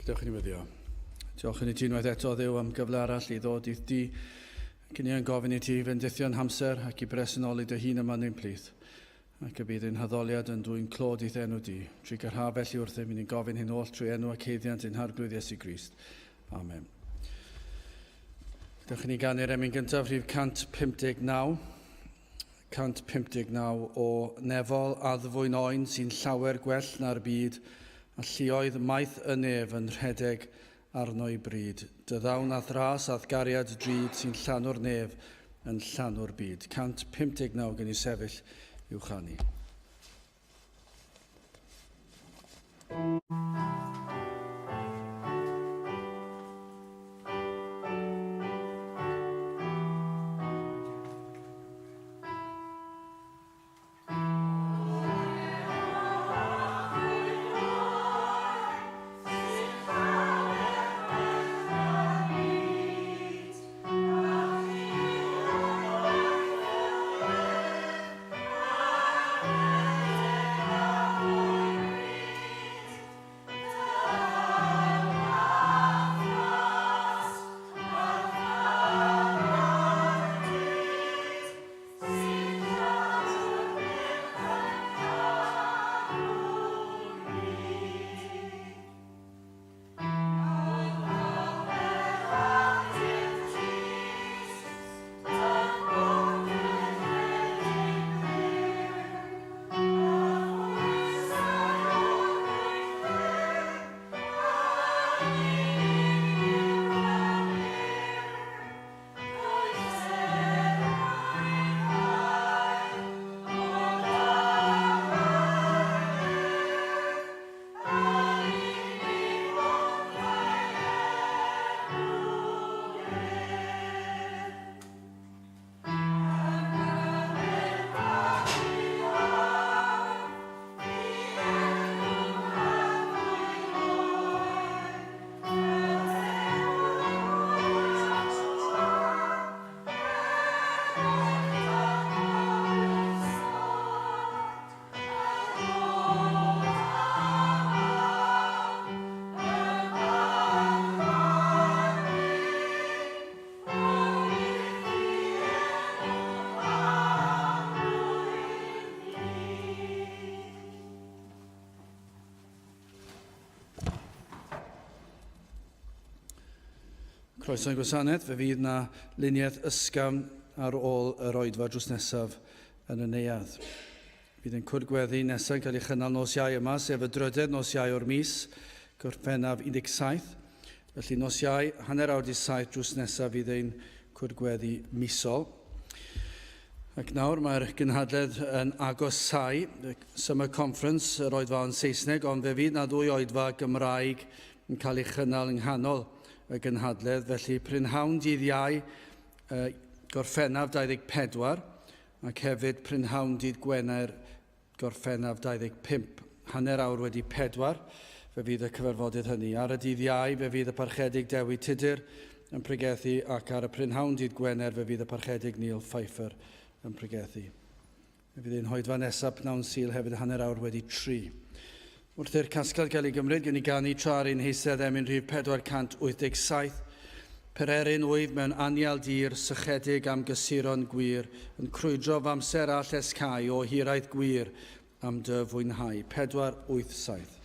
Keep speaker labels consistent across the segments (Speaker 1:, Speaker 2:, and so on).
Speaker 1: Gadewch i ni weddio. Diolch i ni ti unwaith eto, Dduw, am gyfle arall i ddod i'th di. Ac i ni yn gofyn i ti fendithio'n hamser ac i bresennoli dy hun yma yn ein plith. Ac y bydd ein haddoliad yn dwyn clod i'th enw di. Trugarha felly wrthym i ni'n gofyn hyn oll trwy enw ac haeddiant ein Harglwydd Iesu Grist. Amen. Gadewch i ni ganu'r emyn gyntaf, rhif 159. 159 o nefol addfwyn oen sy'n llawer gwell na'r byd, a lluoedd maith y nef yn rhedeg arno'i bryd. Dy ddawn a'th ras a'th gariad drud sy'n llanw'r nef yn llanw'r byd. 159 gen i sefyll i'w chanu. Croeso i'n gwasanaeth, fe fydd na luniaeth ysgafn ar ôl yr oedfa drws nesaf yn y neuadd. Bydd ein cwrdd gweddi nesaf yn cael ei chynnal nos Iau yma, sef y drydedd nos Iau o'r mis, Gorffennaf 17. Felly nos Iau, hanner awr di saith drws nesaf fydd ein cwrdd gweddi misol. Ac nawr mae'r gynhadledd yn agosáu, Summer Conference, yr oedfa yn Saesneg, ond fe fydd na ddwy oedfa Gymraeg yn cael ei chynnal yng nghanol y gynhadledd, felly prynhawn dydd Iau, Gorffennaf 24, ac hefyd prynhawn dydd Gwener, Gorffennaf 25, hanner awr wedi pedwar, fe fydd y cyfarfodydd hynny. Ar y dydd Iau, fe fydd y Parchedig Dewi Tudur yn pregethu, ac ar y prynhawn dydd Gwener, fe fydd y Parchedig Neil Pfeiffer yn pregethu. Fe fydd ein hoedfa nesaf pnawn Sul hefyd hanner awr wedi tri. Wrth i'r casgliad gael ei gymryd, gewn ni ganu tra ar ein heistedd emyn rhif 487, Pererin wyf mewn anial dir, sychedig am gysuron gwir, yn crwydro f'amser a llescau o hiraeth gwir am dy fwynhau. 487.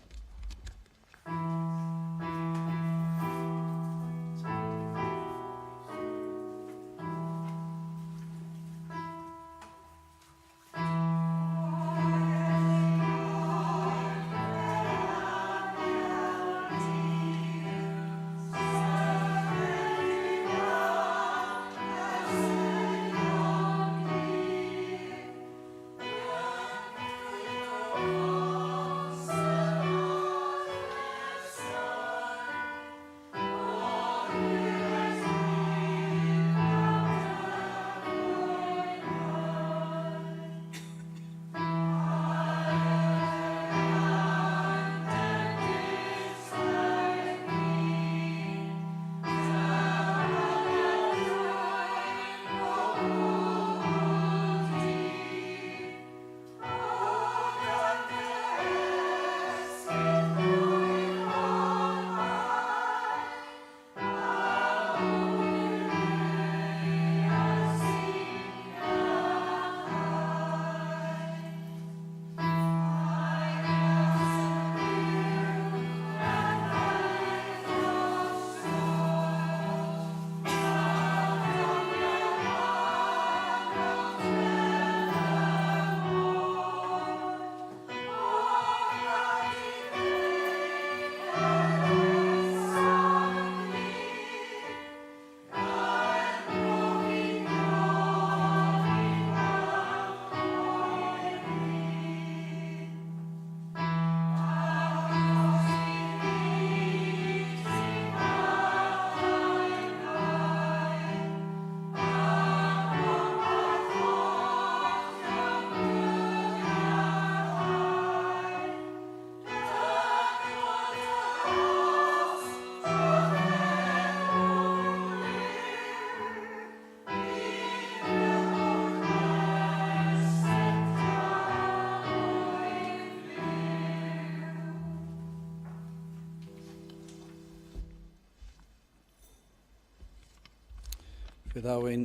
Speaker 1: Fe ddaw ein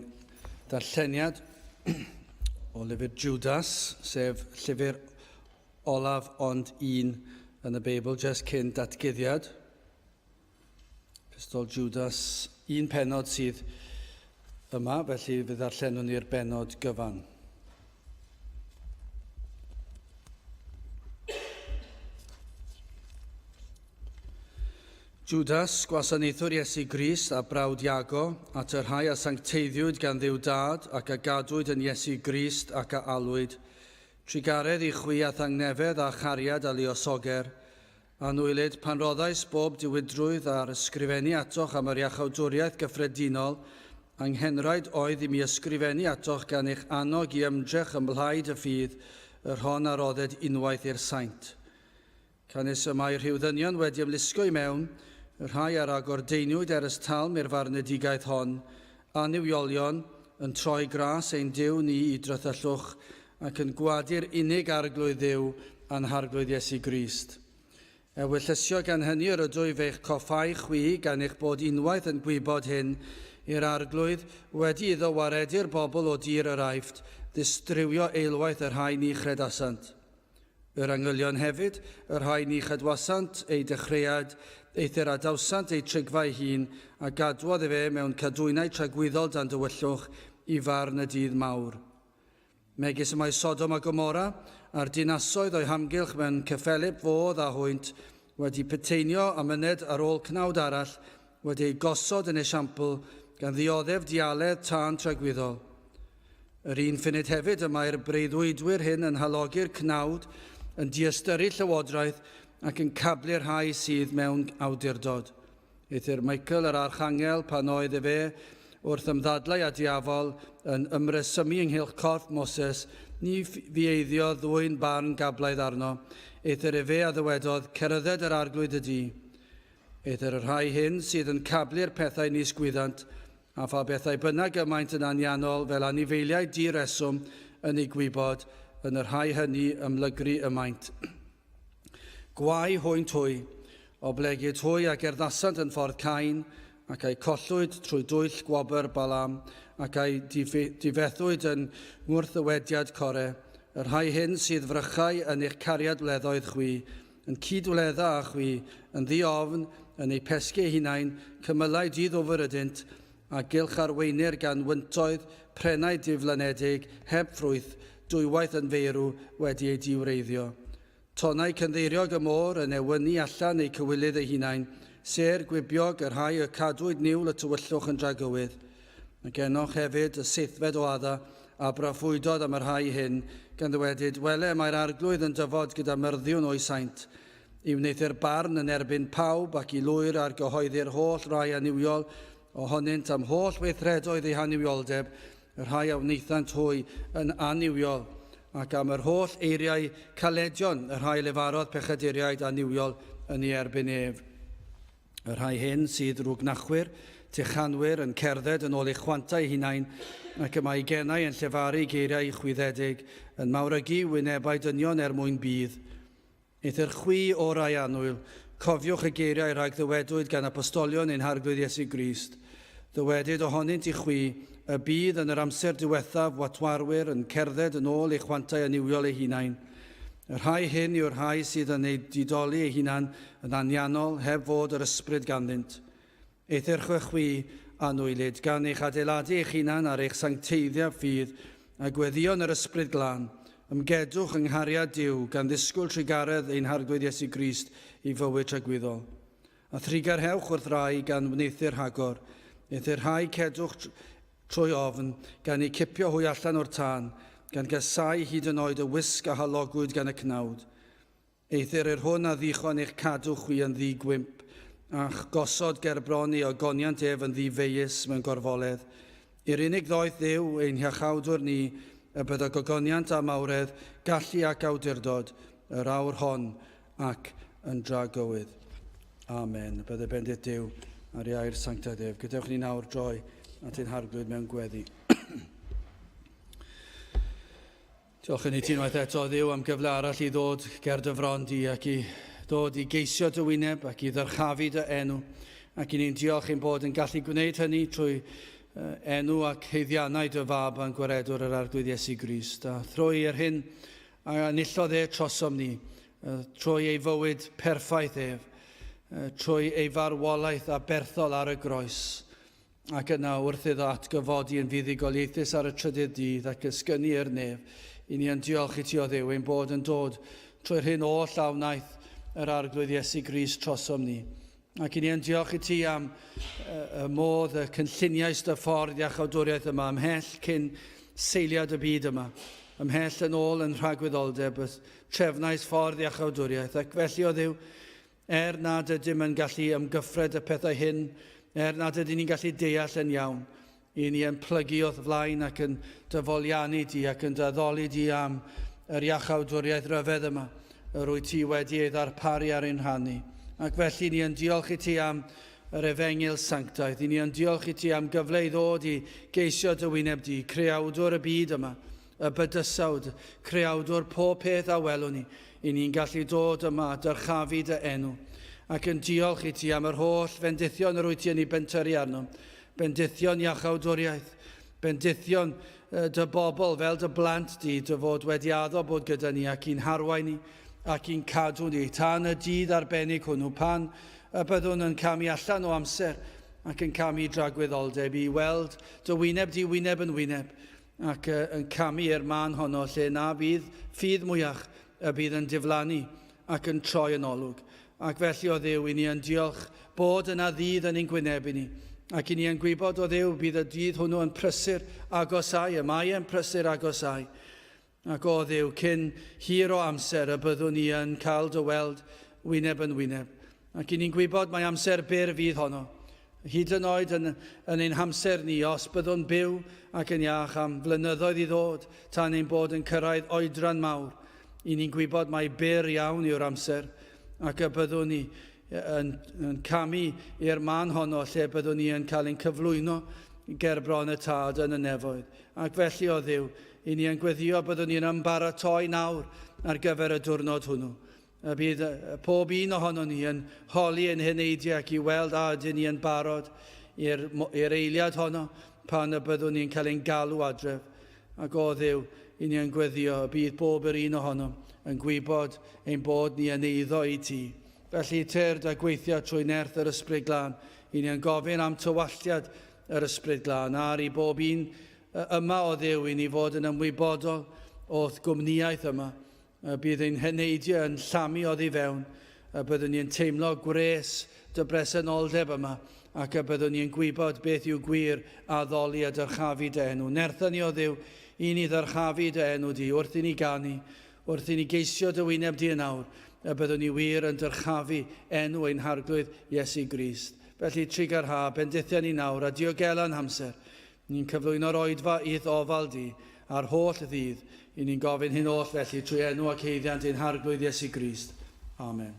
Speaker 1: darlleniad o lyfr Judas, sef llyfr olaf ond un yn y Beibl, jyst cyn datguddiad. Pistol Judas, un penod sydd yma, felly fe ddarllenwn ni'r benod gyfan. Jwdas, gwasanaethwr Iesu Grist a brawd Iago, at y rhai a sancteiddiwyd gan Dduw Dad ac a gadwyd yn Iesu Grist ac a alwyd, trugaredd i chwi a thangnefedd a chariad a luosoger, Anwylyd, pan roddais bob diwydrwydd ar ysgrifennu atoch am yr iachawdwriaeth gyffredinol, anghenraid oedd i mi ysgrifennu atoch gan eich annog i ymdrech ym mhlaid y ffydd, yr hon a rodded unwaith i'r saint. Canys y mae rhyw ddynion wedi ymlusgo i mewn, y rhai a ragordeiniwyd er ys talm i'r farnedigaeth hon, annuwiolion, yn troi gras ein Duw ni i drythyllwch, ac yn gwadu'r unig Arglwydd Dduw a'n Harglwydd Iesu Grist. Ewyllysio gan hynny yr ydwyf eich coffáu chwi, gan eich bod unwaith yn gwybod hyn, i'r Arglwydd, wedi iddo waredu'r bobl o dir yr Aifft, ddistrywio eilwaith y rhai ni chredasant. Yr angylion hefyd, y rhai ni chadwasant eu dechreuad, eithr adawsant eu trigfa eu hun, a gadwodd efe mewn cadwynau tragwyddol dan dywyllwch i farn y dydd mawr. Megis y mae Sodom a Gomorra, a'r dinasoedd o'u hamgylch mewn cyffelyb fodd â hwynt, wedi puteinio a myned ar ôl cnawd arall, wedi eu gosod yn esiampl, gan ddioddef dialedd tân tragwyddol. Yr un ffunud hefyd y mae'r breuddwydwyr hyn yn halogi'r cnawd, yn diystyru llywodraeth ac yn cablu'r rhai sydd mewn awdurdod. Eithr Michael yr archangel, pan oedd efe wrth ymddadlau â diafol yn ymresymu ynghylch corff Moses, ni fieiddio ddwyn barn gablaidd arno, eithr efe a ddywedodd, Cerydded yr Arglwydd y di. Eithr y rhai hyn sydd yn cablu'r pethau nis gwyddant, a pha bethau bynnag y maent yn anianol fel anifeiliaid di-reswm yn eu gwybod, yn y rhai hynny ymlygru y maent. Gwae hwynt hwy, oblegid hwy a gerddasant yn ffordd Cain, ac a'i collwyd trwy dwyll gwobr Balaam, ac a'i difethwyd yn ngwrthddywediad Core, y rhai hyn sydd frychau yn eich cariad wleddoedd chwi, yn cyd-wledda â chwi, yn ddi-ofn, yn eu pesgi eu hunain, cymylau di-ddwfr ydynt, a gylch arweinir gan wyntoedd, prennau diflanedig, heb ffrwyth, dwywaith yn feirw, wedi eu di-wreiddio. Tonnau cynddeiriog y môr yn ewynnu allan eu cywilydd eu hunain, sêr gwibiog, y rhai y cadwyd niwl y tywyllwch yn dragywydd. Mae gennoch hefyd y seithfed o Adda, a broffwydodd am y rhai hyn, gan ddywedyd, Wele, mae'r Arglwydd yn dyfod gyda myrddiwn o'i saint, i wneuthur barn yn erbyn pawb ac i lwyr argyhoeddi'r holl rai annuwiol ohonynt am holl weithredoedd eu hannuwioldeb, y rhai a wnaethant hwy yn annuwiol, ac am yr holl eiriau caledion y rhai lefarodd pechaduriaid annuwiol yn ei erbyn ef. Y rhai hyn sydd rwgnachwyr, tuchanwyr, yn cerdded yn ôl eu chwantau eu hunain, ac y mae eu genau yn llefaru geiriau chwyddedig, yn mawrygu wynebau dynion er mwyn budd. Eithr chwi, o rai annwyl, cofiwch y geiriau rhag ddywedwyd gan apostolion ein Harglwydd Iesu Grist. Ddywedyd ohonynt i chwi, y bydd yn yr amser diwethaf watwarwyr yn cerdded yn ôl eu chwantau annuwiol eu hunain. Y rhai hyn yw'r rhai sydd yn eu didoli eu hunain yn anianol, heb fod yr ysbryd ganddynt. Eithr chwi, anwylyd, gan eich adeiladu eich hunan ar eich sancteiddiaf ffydd, a gweddïo yn yr Ysbryd Glân, ymgedwch yng nghariad Duw, gan ddisgwyl trugaredd ein Harglwydd Iesu Grist i fywyd tragwyddol. A thrugarhewch wrth rai gan wneuthur rhagor, eithr rhai cedwch trwy ofn, gan eu cipio hwy allan o'r tân, gan gasáu hyd yn oed y wisg a halogwyd gan y cnawd. Eithr yr hwn a ddichon eich cadw chwi yn ddi-gwymp, a'ch gosod ger bron ei ogoniant ef yn ddi-feius mewn gorfoledd, i'r unig ddoeth Dduw, ein Hiachawdwr ni, y byddo gogoniant a mawredd, gallu ac awdurdod, yr awr hon, ac yn dragywydd. Amen. Bydde bendith Duw ar ei air sanctaidd ef. Gadewch ni nawr droi at ein harglwydd mewn gweddi. Diolch yn i ti unwaith eto, Dduw, am gyfle arall i ddod ger dy fron di ac i ddod i geisio dy wyneb ac i ddyrchafu dy enw. Ac i ni'n diolch ein bod yn gallu gwneud hynny trwy enw ac haeddiannau dy fab a'n gwaredwr yr Arglwydd Iesu Grist, a thrwy yr hyn a enillodd e trosom ni, trwy ei fywyd perffaith ef, trwy ei farwolaeth aberthol ar y groes, ac yna wrth iddo atgyfodi yn fuddugoliaethus ar y trydydd dydd ac ysgynnu i'r nef, i ni yn diolch i ti o Dduw ein bod yn dod trwy'r hyn oll a wnaeth yr Arglwydd Iesu Grist trosom ni. Ac i ni yn diolch i ti am y modd y cynlluniais dy ffordd iachawdwriaeth yma ymhell cyn seiliad y byd yma, ymhell yn ôl yn rhagwyddoldeb y trefnais ffordd iachawdwriaeth. Ac felly o Dduw, er nad ydym yn gallu ymgyffred y pethau hyn, er nad ydyn ni'n gallu deall yn iawn, i ni yn plygu o'th flaen ac yn dy foliannu di ac yn dy addoli di am yr iachawdwriaeth ryfedd yma yr wyt ti wedi ei ddarparu ar ein rhan ni. Ac felly ni yn diolch i ti am yr efengyl sanctaidd. I ni yn diolch i ti am gyfle i ddod i geisio dy wyneb di, creawdwr y byd yma, y bydysawd, creawdwr pob peth a welwn ni. I ni'n gallu dod yma a dyrchafu dy enw. Ac yn diolch i ti am yr holl fendithion yr wyt ti yn ei bentyrru arnom. Bendithion iachawdwriaeth, bendithion dy bobl fel dy blant di, dy fod wedi addo bod gyda ni ac i'n harwain ni ac i'n cadw ni tan y dydd arbennig hwnnw pan y byddwn yn camu allan o amser ac yn camu i dragwyddoldeb i weld dy wyneb di wyneb yn wyneb ac yn camu i'r man honno lle na fydd ffydd mwyach y bydd yn diflannu ac yn troi yn olwg. Ac felly, o Dduw, i ni yn diolch bod yna ddydd yn ein gwynebu ni, ac i ni yn gwybod, o Dduw, bydd y dydd hwnnw yn prysur agosau, y mae e'n prysur agosau. Ac o Dduw, cyn hir o amser y byddwn ni yn cael dy weld wyneb yn wyneb. Ac i ni'n gwybod mai amser byr fydd honno. Hyd yn oed yn, yn ein hamser ni, os byddwn byw ac yn iach am flynyddoedd i ddod tan ein bod yn cyrraedd oedran mawr, i ni'n gwybod mai byr iawn yw'r amser ac y byddwn ni yn, yn camu i'r man honno lle byddwn ni yn cael ein cyflwyno ger bron y Tad yn y nefoedd. Ac felly, o Dduw, i ni yn gweddio byddwn ni'n ymbaratoi nawr ar gyfer y diwrnod hwnnw. Y bydd pob un ohonon ni yn holi ein heneidiau ac i weld a ydyn ni yn barod i'r eiliad honno pan y byddwn ni'n cael ein galw adref. Ac o Dduw, i ni yn gweddio y bydd bob yr un ohonom yn gwybod ein bod ni yn eiddo i ti. Felly tyrd a gweithio trwy nerth yr Ysbryd Glân. I ni yn gofyn am tywalltiad yr Ysbryd Glân ar i bob un yma o Dduw i ni fod yn ymwybodol o'th gwmnïaeth yma. Y bydd ein heneidiau yn llamu oddi fewn, y byddwn ni yn teimlo gwres dy bresenoldeb yma, ac y byddwn ni yn gwybod beth yw gwir addoli a dyrchafu dy enw. Nertha ni o Dduw i ni ddyrchafu dy enw di wrth i ni ganu, wrth i ni geisio dy wyneb di yn awr, y byddwn ni wir yn dyrchafu enw ein Harglwydd Iesu Grist. Felly trugarha, bendithia ni nawr a diogela'n hamser. Ni'n cyflwyno'r oedfa i'th ofal di, a'r holl ddydd. I ni'n gofyn hyn oll felly trwy enw ac haeddiant ein Harglwydd Iesu Grist. Amen.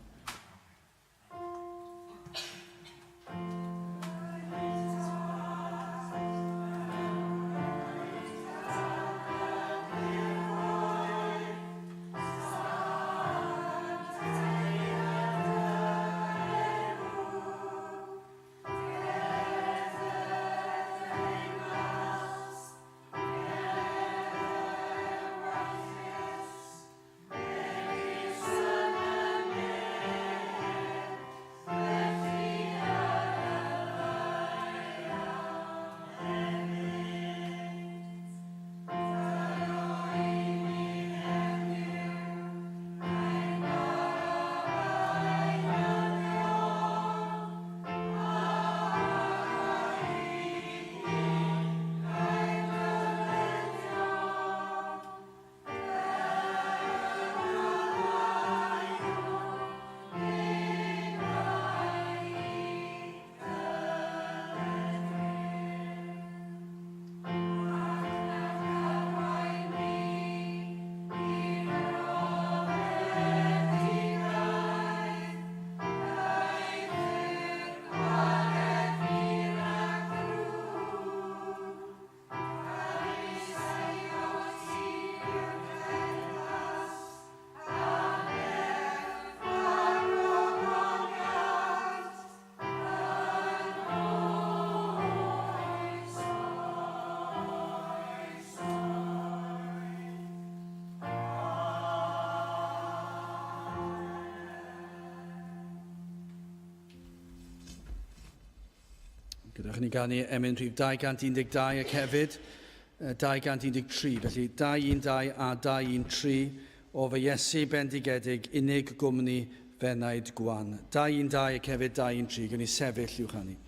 Speaker 1: Byddwch ni'n ganu emyn rhif 212 ac hefyd 213. Felly 212 a 213 o fy Iesu bendigedig, unig gwmni fenaid gwan. 212 ac hefyd 213. Gwni sefyll i'w chanu.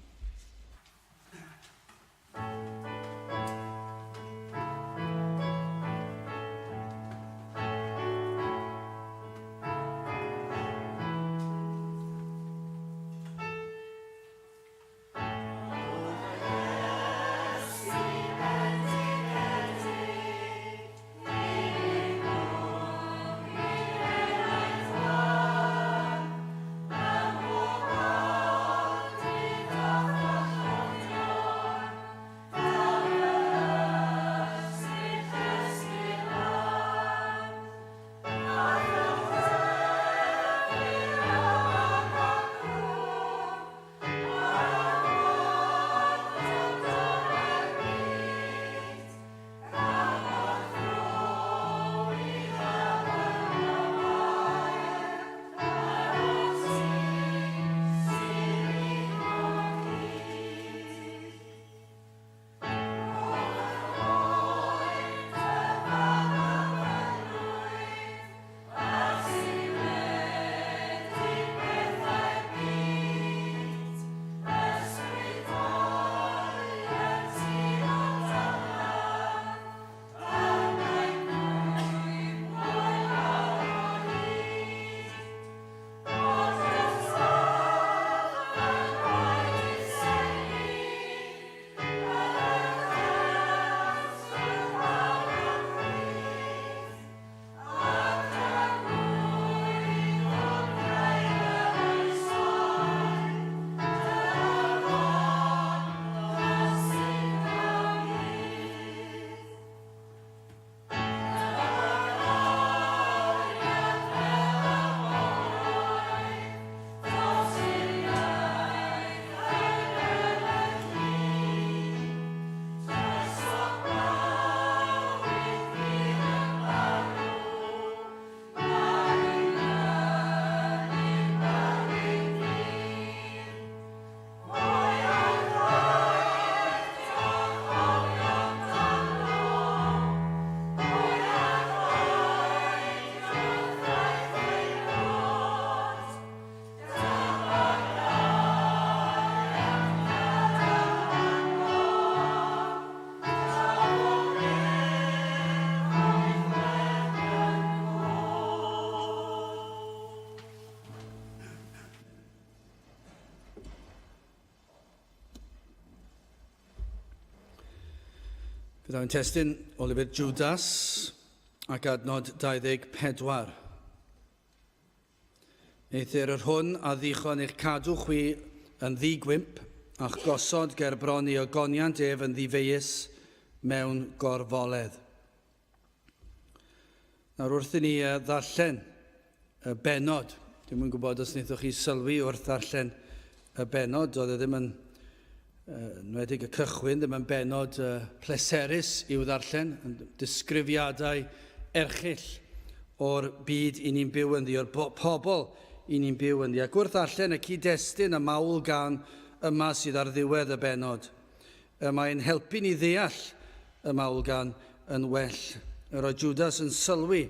Speaker 1: Byddai'n testun o lyfr Judas ac adnod 24. Eithr yr hwn a ddichon eich cadw chwi yn ddi-gwymp, a'ch gosod ger bron i ogoniant ef yn ddifeius mewn gorfoledd. Nawr wrth i ni ddarllen y bennod, dwi'm yn gwybod os wnaethoch chi sylwi wrth ddarllen y bennod, oedd e ddim yn, enwedig y cychwyn, ddim yn bennod pleserus i'w ddarllen, yn disgrifiadau erchyll o'r byd i ni'n byw ynddi, o'r pobl i ni'n byw ynddi. Ac wrth ddarllen y cyd-destun y mawl gan yma sydd ar ddiwedd y bennod, y mae'n helpu ni ddeall y mawl gan yn well. Yr oedd Judas yn sylwi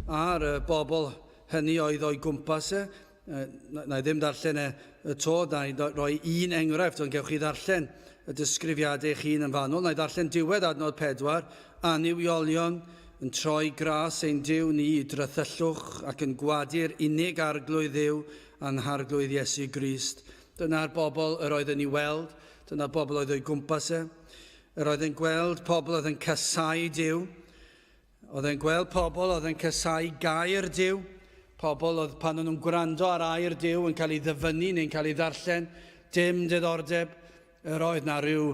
Speaker 1: ar y bobl hynny oedd o'i gwmpas e, Na i ddim ddarllen e y to, na i roi un enghraifft, ond gewch chi ddarllen y disgrifiadau eich hun yn fanwl. Na i ddarllen diwedd adnod 4, Annuwiolion yn troi gras ein Duw ni i drythyllwch ac yn gwadu'r unig Arglwydd Dduw a'n Harglwydd Iesu Grist. Dyna'r bobl yr oedd yn ei weld, dyna'r bobl oedd o'i gwmpas e. Yr oedd yn gweld pobl oedd yn casáu Duw, Oedd e'n gweld pobl oedd yn casáu gair Duw, pobl oedd pan o'n nhw'n gwrando ar air Duw yn cael ei ddyfynnu neu'n cael ei ddarllen, dim diddordeb. Yr oedd na rhyw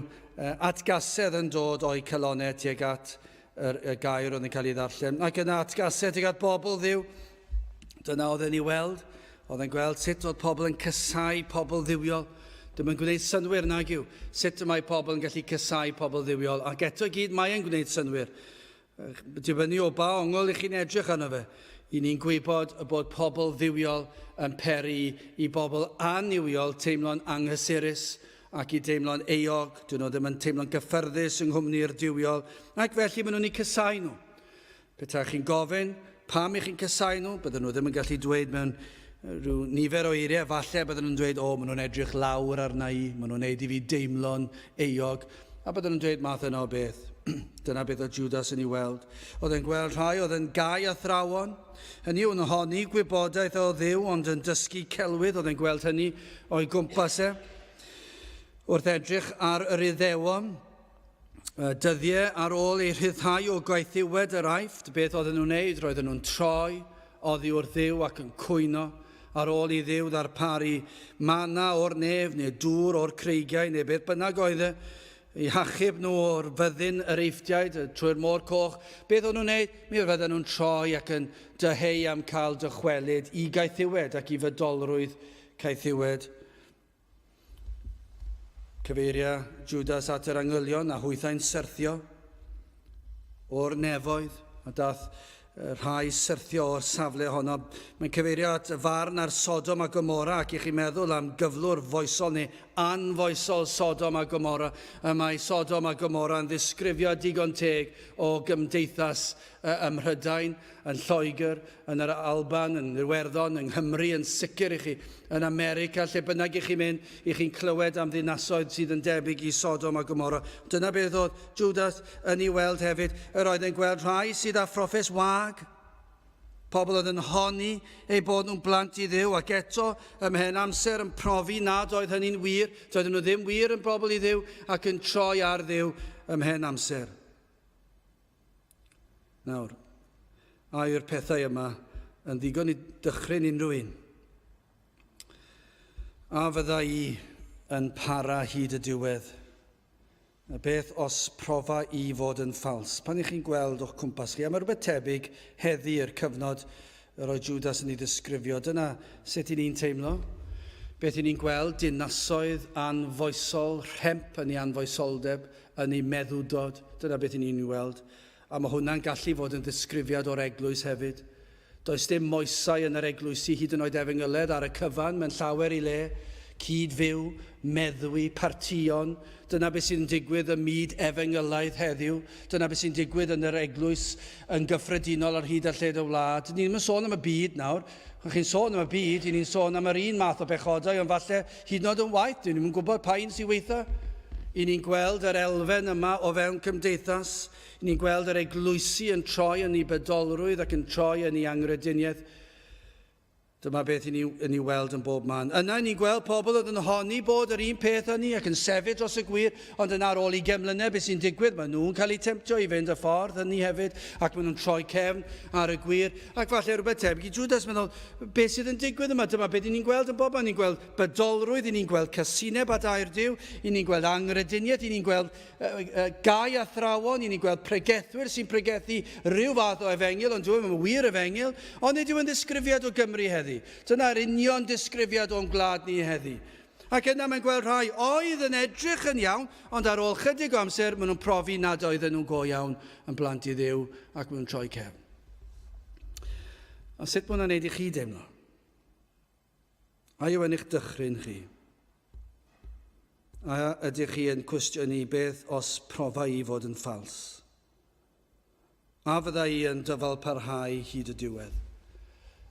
Speaker 1: atgasedd yn dod o'i calonau tuag at yr, y gair oedd yn cael ei ddarllen. Ac yna atgasedd tuag at bobl Dduw. Dyna oedd e'n ei weld. Oedd e'n gweld sut oedd pobl yn casáu pobl dduwiol. Dim yn gwneud synnwyr nag yw. Sut y mae pobl yn gallu casáu pobl dduwiol. Ac eto i gyd mae e'n gwneud synnwyr. Dibynnu o ba ongl i chi'n edrych arno fe, i ni'n gwybod y bod pobl dduwiol yn peri i bobl annuwiol teimlo'n anghysurus. ac i deimlo'n euog, dyn nhw ddim yn teimlo'n gyffyrddus yng nghwmni'r duwiol, ac felly maen nhw'n eu casau nhw. Petai chi'n gofyn pam i chi'n casau nhw, bydden nhw ddim yn gallu dweud mewn rhyw nifer o eiriau, falle bydden nhw'n dweud, o, maen nhw'n edrych lawr arna i, maen nhw'n neud i fi deimlo'n euog, a bydden nhw'n dweud math yna o beth. Dyna beth oedd Judas yn ei weld. Oedd e'n gweld rhai oedd yn gau athrawon, hynny yw yn honni gwybodaeth o Dduw, ond yn dysgu celwydd, oedd e'n gweld hynny o'i gwmpas e. Wrth edrych ar yr Iddewon, Dyddiau ar ôl eu rhyddhau o gaethiwed yr Aifft, beth oedden nhw'n wneud? Roedden nhw'n troi oddi wrth Dduw ac yn cwyno ar ôl i Dduw ddarparu mana o'r nef neu dŵr o'r creigiau neu beth bynnag oedd e, i hachub nhw o'r fyddin yr Eifftiaid trwy'r Môr Coch. Beth o'n nhw'n wneud? Mi fydden nhw'n troi ac yn dyheu am cael dychwelyd i gaethiwed ac i fydolrwydd caethiwed. Cyfeiria Judas at yr angylion a hwythau'n syrthio o'r nefoedd, a dath rhai syrthio o'r safle honno. Mae'n cyfeirio at y farn ar Sodom a Gomorra ac i chi meddwl am gyflwr foesol neu anfoesol Sodom a Gomorra. Y mae Sodom a Gomorra yn ddisgrifio digon teg o gymdeithas ym Mhrydain, yn Lloegr, yn yr Alban, yn Iwerddon, yng Nghymru, yn sicr i chi, yn America, lle bynnag i chi'n mynd, i chi'n clywed am ddinasoedd sydd yn debyg i Sodom a Gomorra. Dyna beth oedd Judas yn ei weld hefyd. Yr oedd yn gweld rhai sydd â phroffes wag, pobl oedd yn honni eu bod nhw'n blant i Dduw, ac eto ymhen amser yn profi nad oedd hynny'n wir, doedden nhw ddim wir yn bobl i Dduw, ac yn troi ar Dduw ymhen amser. Nawr, a yw'r pethau yma yn ddigon i dychryn unrhyw un? A fydda i yn para hyd y diwedd? A beth os profa i fod yn ffals? Pan ych chi'n gweld o'ch cwmpas chi, a mae rhywbeth tebyg heddi i'r cyfnod yr oedd Judas yn ei ddisgrifio. Dyna sut i ni'n teimlo. Beth i ni'n gweld, dinasoedd anfoesol, rhemp yn ei anfoesoldeb, yn ei meddwdod. Dyna beth i ni'n ei weld. A mae hwnna'n gallu fod yn ddisgrifiad o'r eglwys hefyd. Does dim moesau yn yr eglwysi, hyd yn oed efengyledd ar y cyfan, mewn llawer i le. Cyd-fyw, meddwi, partïon, dyna beth sydd yn digwydd ym myd efengylaidd heddiw. Dyna beth sy'n digwydd yn yr eglwys yn gyffredinol ar hyd a lled y wlad. Ni ddim yn sôn am y byd nawr. Chi'n sôn am y byd, i ni'n sôn am yr un math o bechodau, ond falle hyd yn oed yn waeth, dwi ddim yn gwybod pa un sy'n weitha. I ni'n gweld yr elfen yma o fewn cymdeithas. I ni'n gweld yr eglwysi yn troi yn ei bydolrwydd ac yn troi yn ei anghrediniaeth. Dyma beth i ni yn ei weld yn bob man. Yna ni'n gweld pobl oedd yn honni bod yr un peth â ni ac yn sefyll dros y gwir, ond yna ar ôl ugain mlynedd beth sy'n digwydd? Maen nhw'n cael eu temtio i fynd y ffordd hynny hefyd ac maen nhw'n troi cefn ar y gwir. Ac falle rhywbeth tebyg i Judas, meddwl, beth sydd yn digwydd yma? Dyma beth i ni'n gweld yn bob man. Ni'n gweld bydolrwydd, i ni'n gweld casineb at air Duw, i ni'n gweld anghrediniaeth, i ni'n gweld gau athrawon, i ni'n gweld pregethwyr sy'n pregethu rhyw fath o efengyl, ond dyw e ddim yn wir efengyl, ond nid yw yn ddisgrifiad o Gymru heddi. Dyna'r union disgrifiad o'n gwlad ni heddi. Ac yna mae'n gweld rhai oedd yn edrych yn iawn, ond ar ôl chydig o amser maen nhw'n profi nad oedden nhw'n go iawn yn blant i Dduw ac maen nhw'n troi cefn. A sut mae hwnna'n neud i chi deimlo? A yw yn eich dychryn chi? A ydych chi yn cwestiynu beth os profa i fod yn ffals? A fydda i yn dyfal parhau hyd y diwedd?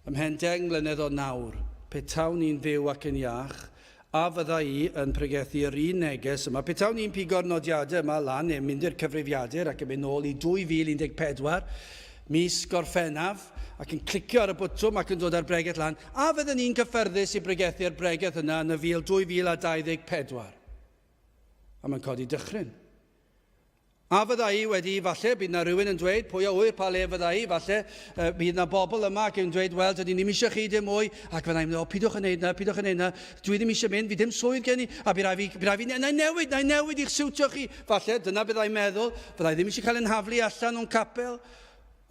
Speaker 1: Ymhen 10 mlynedd o nawr, petawn i'n fyw ac yn iach, a fydda i yn pregethu yr un neges yma? Petawn i'n pigo'r nodiadau yma lan neu mynd i'r cyfrifiadur ac yn mynd nôl i 2014, mis Gorffennaf, ac yn clicio ar y botwm ac yn dod â'r bregeth lan, a fydden ni'n gyffyrddus i bregethu'r bregeth yna yn y fil 2024? A mae'n codi dychryn. A fydda i wedi, falle, bydd na rhywun yn dweud, pwy a ŵyr pa le fydda i, falle, uh, bydd na bobl yma ac yn dweud, wel, dydyn ni ddim eisiau chi dim mwy, ac fydda i'n meddwl, o, pidwch yn neud na, pidwch yn neud na, dwi ddim eisiau mynd, fi ddim swydd gen i, a bydd rhaid fi, bydd rhaid fi, na i newid, na i newid i'ch siwtio chi. Falle, dyna bydda i'n meddwl, fydda i ddim eisiau cael yn haflu allan o'n capel,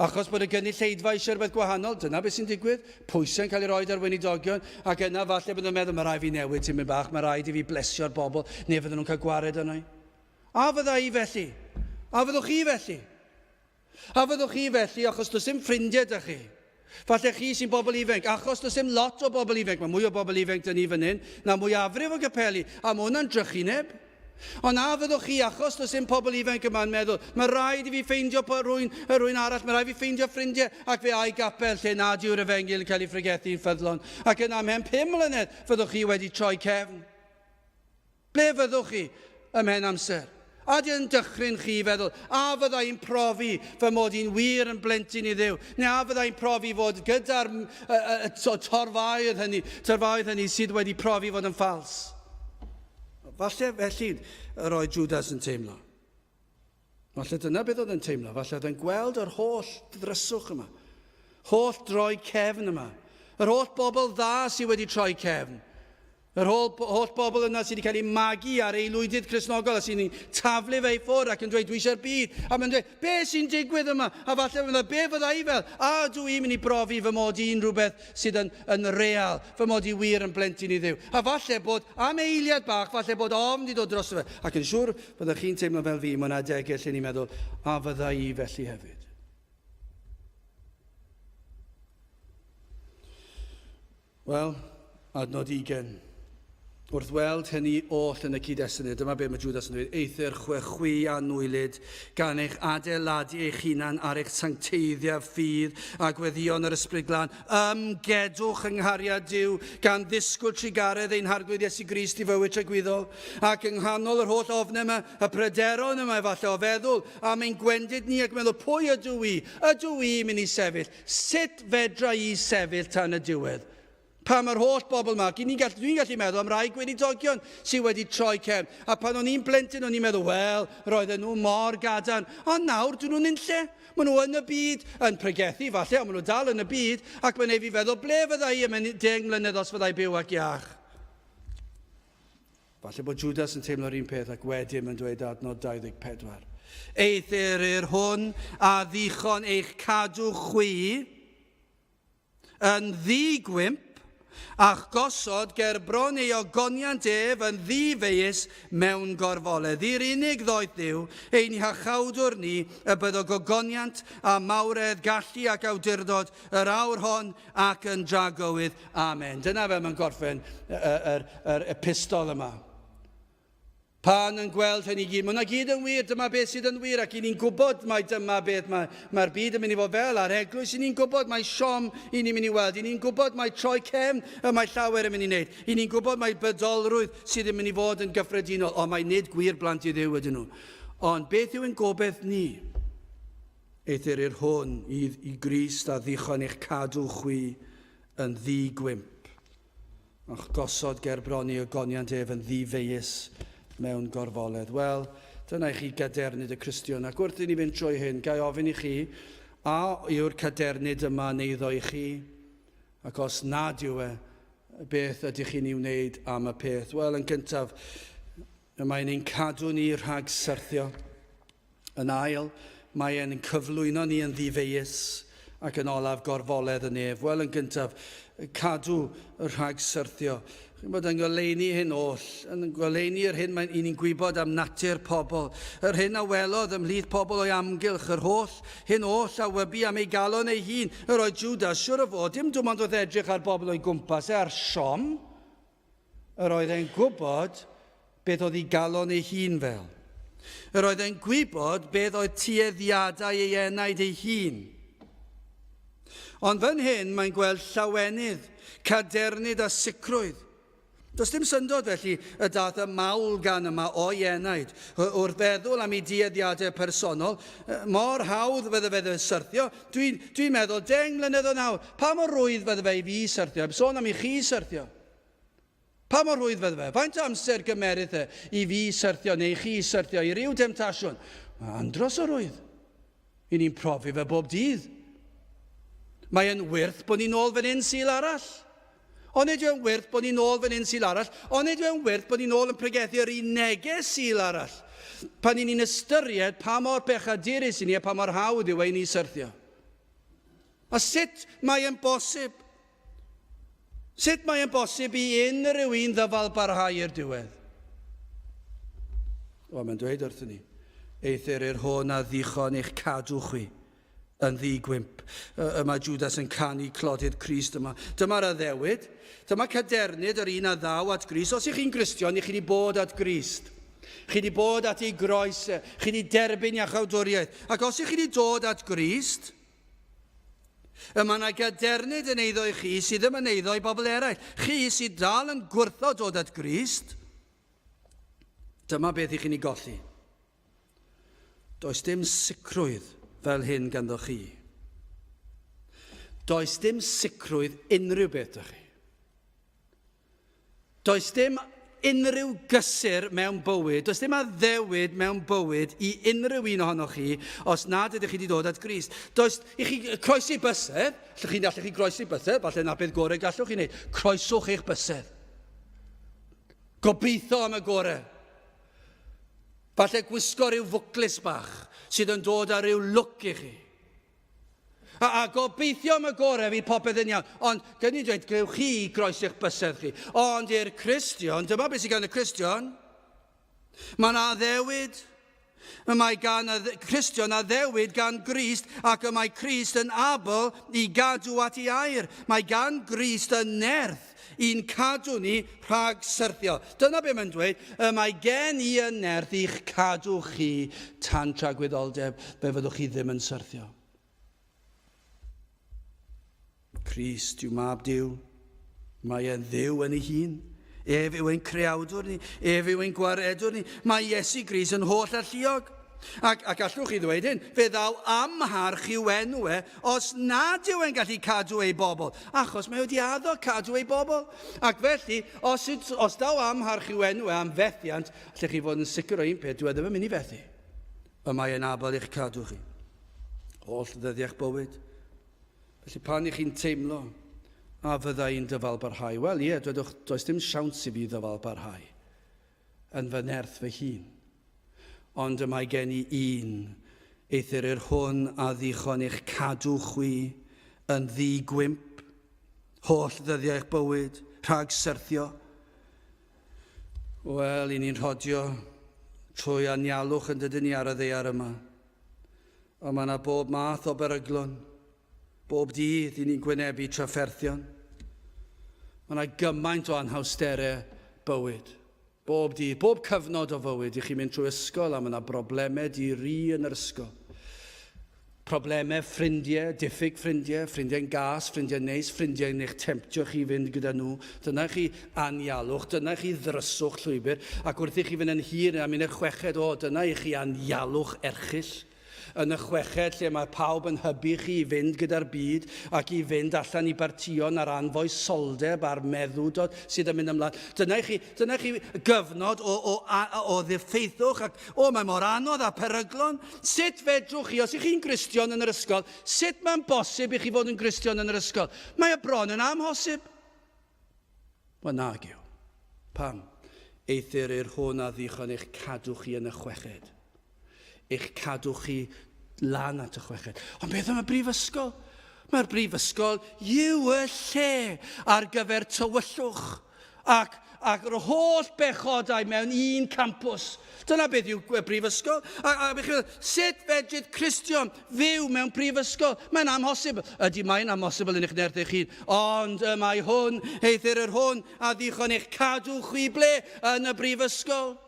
Speaker 1: achos bod y gynulleidfa eisiau rhywbeth gwahanol, dyna beth sy'n digwydd, pwysau'n cael ei roed ar weinidogion, ac yna falle bydd yn meddwl, mae rhaid fi newid tipyn bach, mae rhaid i fi blesio'r bobl, neu fydden nhw'n cael gwared arno i. A fydda i felly? A fyddwch chi felly? A fyddwch chi felly achos does dim ffrindiau da chi? Falle chi sy'n bobl ifanc, achos does dim lot o bobl ifanc, mae mwy o bobl ifanc dyn ni fan hyn na mwyafrif o gapeli, a mae hwnna'n drychineb. Ond a fyddwch chi, achos does dim pobl ifanc yma'n meddwl, mae rhaid i fi ffeindio rhywun, rhywun arall, mae rhaid i fi ffeindio ffrindiau, ac fe ai gapel lle nad yw'r efengyl yn cael ei phregethu'n ffyddlon. Ac yna ymhen 5 mlynedd, fyddwch chi wedi troi cefn. Ble fyddwch chi ymhen amser? A ydy yn dychryn chi i feddwl, a fydda i'n profi fy mod i'n wir yn blentyn i Dduw? Neu a fydda i'n profi fod gyda'r y, y, y torfaoedd hynny, torfaoedd hynny sydd wedi profi fod yn ffals? Falle felly yr oedd Judas yn teimlo. Falle dyna beth oedd yn teimlo. Falle oedd yn gweld yr holl ddryswch yma. Holl droi cefn yma. Yr holl bobl dda sydd wedi troi cefn. Yr holl, holl bobl yna sydd wedi cael eu magu ar aelwydydd Cristnogol a sy'n taflu fe i ffwrdd ac yn dweud, dwi eisiau'r byd. A mae'n dweud, be sy'n digwydd yma? A falle fydda, be fydda i fel? A dw i'n mynd i brofi fy mod i'n rhywbeth sydd yn, yn real, fy mod i wir yn blentyn i Dduw. A falle bod, am eiliad bach, falle bod ofn wedi dod drosto fe. Ac yn siŵr, byddwch chi'n teimlo fel fi mewn adegau lle ni'n meddwl, a fydda i felly hefyd. Wel, adnod 20. Wrth weld hynny oll yn y cyd-destun, dyma be mae Judas yn dweud, Eithr chwe chwi anwylyd, gan eich adeiladu eich hunan ar eich sancteiddiaf ffydd a gweddïon yr Ysbryd Glân, ymgedwch yng nghariad Duw, gan ddisgwyl trugaredd ein Harglwydd Iesu Grist i fywyd tragwyddol. Ac yng nghanol yr holl ofnau yma, y pryderon yma efallai o feddwl am ein gwendid ni ac meddwl, pwy ydw i? Ydw i'n mynd i sefyll? Sut fedra i sefyll tan y diwedd? Pam yr holl bobl yma? Ac ni'n gallu, dwi'n gallu meddwl am rai gweinidogion sydd wedi troi cefn. A pan o'n i'n blentyn, o'n i'n meddwl, wel, roedden nhw mor gadarn. Ond nawr, dyn nhw'n unlle. Maen nhw yn y byd, yn pregethu falle, ond maen nhw dal yn y byd, ac mae'n ei fi feddwl, ble fydda i ymhen 10 mlynedd os fydda i byw ac iach? Falle bod Judas yn teimlo'r un peth ac wedyn mae'n dweud adnod 24. Eithr i'r hwn a ddichon eich cadw chwi, yn ddi-gwymp, a'ch gosod ger bron ei ogoniant ef yn ddi-feius mewn gorfoledd. I'r unig ddoeth Dduw, ein Hiachawdwr ni, y byddo gogoniant a mawredd, gallu ac awdurdod yr awr hon ac yn dragywydd. Amen. Dyna fel mae'n gorffen yr, yr epistol yma. Pan yn gweld hyn i gyd, mae hwnna gyd yn wir, dyma beth sydd yn wir, ac i ni'n gwybod mai dyma beth mae'r mae byd yn mynd i fod fel, a'r eglwys i ni'n gwybod mai siom i ni'n mynd i weld, i ni'n gwybod mai troi cefn y mae llawer yn mynd i wneud, i ni'n gwybod mai bydolrwydd sydd yn mynd i fod yn gyffredinol, ond mae nid gwir blant i Dduw ydyn nhw. Ond beth yw ein gobeith ni? Eithr i'r hwn i, i Grist a ddichon eich cadw chwi yn ddi-gwymp. A'ch gosod ger bron i ogoniant ef yn ddi-feius mewn gorfoledd. Wel, dyna i chi gadernid y Cristion. Ac wrth i ni fynd trwy hyn, ga i ofyn i chi, a yw'r cadernid yma yn eiddo i chi? Ac os nad yw e, beth ydych chi'n ei wneud am y peth? Wel, yn gyntaf, y mae'n ein cadw ni rhag syrthio. Yn ail, mae e'n cyflwyno ni yn ddifeius, ac yn olaf, gorfoledd y nef. Wel, yn gyntaf, cadw rhag syrthio. Chi'n bod yn goleuni hyn oll, yn goleuni yr hyn mae'n i ni'n gwybod am natur pobl, yr hyn a welodd ymhlith pobl o'i amgylch, yr holl hyn oll a wybu am ei galon ei hun. Yr oedd Judas, siwr o fod, dim dim ond wrth edrych ar bobl o'i gwmpas e, ar siom. Yr oedd e'n gwybod beth oedd ei galon ei hun fel. Yr oedd e'n gwybod beth oedd tueddiadau ei enaid ei hun. Ond fan hyn mae'n gweld llawenydd, cadernid a sicrwydd. Does dim syndod felly y daeth y mawl gan yma o'i enaid. Wrth feddwl am ei dueddiadau personol, mor hawdd fydde fe dde syrthio. Dwi'n dwi meddwl, 10 mlynedd o nawr, pa mor rwydd fydde fe i fi syrthio? Heb sôn am i chi syrthio. Pa mor rhwydd fydde fe? Faint o amser gymerith e i fi syrthio neu i chi syrthio i ryw demtasiwn? Mae andros o rwydd. I ni'n profi fe bob dydd. Mae e'n wyrth bod ni'n ôl fan hyn Sul arall. Onid yw e'n wyrth bod ni'n ôl fan hyn Sul arall? Onid yw e'n wyrth bod ni'n ôl yn pregethu yr un neges Sul arall? Pan i ni'n ystyried pa mor bechadurus i ni a pa mor hawdd yw e i ni syrthio. A sut mae e'n bosib? Sut mae e'n bosib i unrhyw un ddyfal barhau i'r diwedd? Wel, mae'n dweud wrthyn ni, eithr i'r hwn a ddichon eich cadw chwi. Yn ddi-gwymp. Y mae Judas yn canu clodydd Crist yma. Dyma'r addewid. Dyma cadernid yr un a ddaw at Grist. Os ych chi'n Gristion, i chi wedi bod at Grist. Chi wedi bod at ei groes e. Chi wedi derbyn iachawdwriaeth. Ac os ych chi wedi dod at Grist, y mae yna gadernid yn eiddo i chi sydd ddim yn eiddo i bobl eraill. Chi sydd dal yn gwrthod dod at Grist, dyma beth i chi'n ei golli. Does dim sicrwydd fel hyn ganddo chi. Does dim sicrwydd unrhyw beth da chi. Does dim unrhyw gysur mewn bywyd, does dim addewid mewn bywyd i unrhyw un ohonoch chi os nad ydych chi wedi dod at Grist. Does i chi croesi bysedd, allwch chi, allwch chi groesi bysedd, falle na beth gorau gallwch chi wneud. Croeswch eich bysedd. Gobeithio am y gorau. Falle gwisgo rhyw fwclis bach sydd yn dod â rhyw lwc i chi. A, a gobeithio am y gorau fydd popeth yn iawn. Ond, gyn i'n dweud, gewch chi groesi'ch bysedd chi. Ond i'r Cristion, dyma beth sydd gan y Cristion. Mae yna addewid. Y mae gan y Cristion addewid gan Grist ac y mae Crist yn abl i gadw at ei air. Mae gan Grist y nerth i'n cadw ni rhag syrthio. Dyna be mae'n dweud, y mae gen i y nerth i'ch cadw chi tan tragwyddoldeb, fe fyddwch chi ddim yn syrthio. Crist yw mab Duw. Mae e'n Dduw yn ei hun. Ef yw ein creawdwr ni. Ef yw ein gwaredwr ni. Mae Iesu Grist yn holl alluog. Ac, ac allwch chi ddweud hyn, fe ddaw amharch i'w enw e os nad yw e'n gallu cadw ei bobl, achos mae wedi addo cadw ei bobl. Ac felly, os, os daw amharch i'w enw e am fethiant, allwch chi fod yn sicr o un peth, dyw e ddim yn mynd i fethu. Y mae e'n abl i'ch cadw chi. Holl ddyddiau'ch bywyd. Felly pan i chi'n teimlo a fydda i'n dyfalbarhau, wel ie, dwedwch, does dim siawns i fi ddyfalbarhau yn fy nerth fy hun. Ond y mae gen i un, eithr yr hwn a ddichon eich cadw chwi yn ddi-gwymp, holl ddyddiau eich bywyd, rhag syrthio. Wel, i ni'n rhodio trwy anialwch yn dydyn ni ar y ddaear yma. Ond mae yna bob math o beryglon. Bob dydd i ni'n gwynebu trafferthion. Mae yna gymaint o anhawsterau bywyd. Bob dydd, bob cyfnod o fywyd, i chi'n mynd trwy ysgol a mae yna broblemau di-ri yn yr ysgol. Problemau ffrindiau, diffyg ffrindiau, ffrindiau'n gas, ffrindiau'n neis, ffrindiau'n eich temtio chi i fynd gyda nhw. Dyna chi anialwch, dyna chi ddryswch llwybr. Ac wrth i chi fynd yn hir am un o'r chweched, o, dyna i chi anialwch erchyll. Yn y chweched, lle mae pawb yn hybu chi i fynd gyda'r byd ac i fynd allan i bartïon a'r anfoesoldeb a'r meddwdod sydd yn mynd ymlaen. Dyna i chi, dyna i chi gyfnod o, o, o, o ddiffeithwch ac, o, mae mor anodd a peryglon. Sut fedrwch chi, os ych chi'n Gristion yn yr ysgol, sut mae'n bosib i chi fod yn Gristion yn yr ysgol? Mae e bron yn amhosib. Wel, nag yw. Pam? Eithr i'r hwn a ddichon eich cadw chi yn y chweched. Eich cadw chi lan at y chweched. Ond beth am y brifysgol? Mae'r brifysgol yw y lle ar gyfer tywyllwch ac, ac yr holl bechodau mewn un campws. Dyna beth yw y brifysgol. A, a, a sut fedrith Cristion fyw mewn prifysgol? Mae'n amhosibl. Ydy, mae'n amhosibl yn eich nerth eich hun. Ond y mae hwn, eithr yr hwn, a ddichon eich cadw chwi ble yn y brifysgol.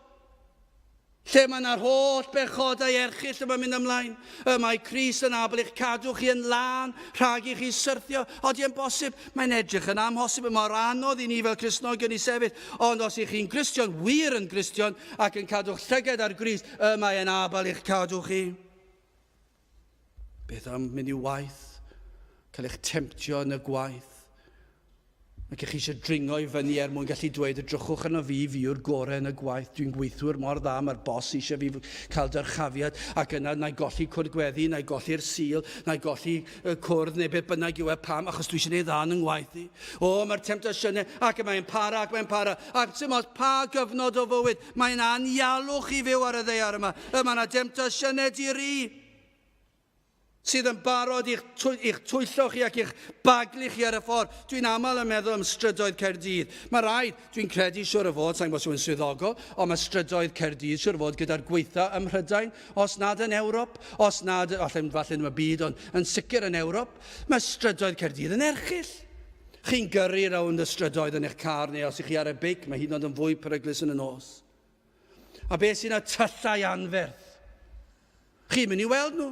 Speaker 1: Lle mae yna'r holl bechodau erchyll yma'n mynd ymlaen. Y mae Crist yn abl eich cadw chi yn lân rhag i chi syrthio. Odi yn bosib? Mae'n edrych yn amhosib. Mor anodd i ni fel Cristnogion i sefyll. Ond os ych chi'n Gristion, wir yn Gristion, ac yn cadw'ch llygad ar Grist, y mae yn abl eich cadw chi. Beth am mynd i waith? Cael eich temtio yn y gwaith? Ac chi eisiau dringo i fyny er mwyn gallu dweud, edrychwch arno fi, fi yw'r gorau yn y gwaith, dwi'n gweithwyr mor dda, mae'r bos eisiau fi cael dyrchafiad, ac yna na i golli cwrdd gweddi, na i golli'r Sul, na i golli y cwrdd, neu beth bynnag yw e, pam, achos dwi eisiau gwneud dda yn ngwaith i. O, mae'r temtasiynau, ac mae'n para, ac mae'n para, ac sy'n ots pa gyfnod o fywyd, Mae'n anialwch i fyw ar y ddaear yma. Y mae yna demtasiynau di-ri. Sydd yn barod i'ch, i'ch twyllo chi ac i'ch baglu chi ar y ffordd. Dwi'n aml yn meddwl am strydoedd Caerdydd. Mae rhaid, dwi'n credu siwr o fod, sa'n gwybod os yw'n swyddogol, ond mae strydoedd Caerdydd siwr o fod gyda'r gweitha ym Mhrydain, os nad yn Ewrop, os nad, falle, falle yn y byd, ond yn sicr yn Ewrop. Mae strydoedd Caerdydd yn erchyll. Chi'n gyrru rownd y strydoedd yn eich car neu os ych chi ar y beic, mae hyd yn oed yn fwy peryglus yn y nos. A beth sy'n y tyllau anferth? Chi'n mynd i weld nhw.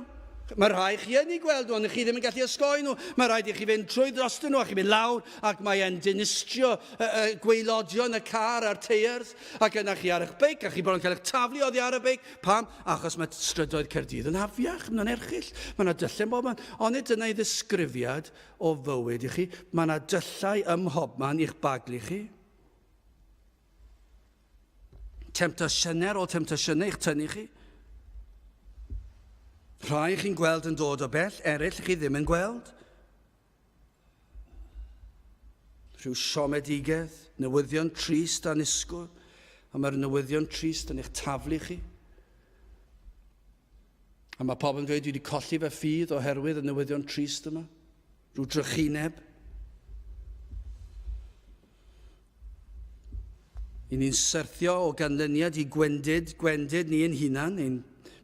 Speaker 1: Mae rhai chi yn ei gweld nhw, ond chi ddim yn gallu osgoi nhw. Mae rhaid i chi fynd trwy drostyn nhw a chi'n mynd lawr ac mae e'n dinistrio y, y gwaelodion y car a'r teiers. Ac yna chi ar eich beic a chi bron yn cael eich taflu oddi ar y beic. Pam? Achos mae strydoedd Caerdydd yn afiach, maen nhw'n erchyll. Mae yna dyllau yn bob man. Ond nid dyna ei ddisgrifiad o fywyd i chi. Mae yna dyllau ym mhobman i'ch baglu chi. Temtasiynau ar ôl temtasiynau i'ch tynnu chi. Rhai chi'n gweld yn dod o bell, eraill chi ddim yn gweld. Rhyw siomedigaeth, newyddion trist anisgwyl, a mae'r newyddion trist yn eich taflu chi. A mae pobl yn dweud, dwi wedi colli fy ffydd oherwydd y newyddion trist yma. Rhyw drychineb. I ni'n syrthio o ganlyniad i gwendid, gwendid ni ein hunan, ein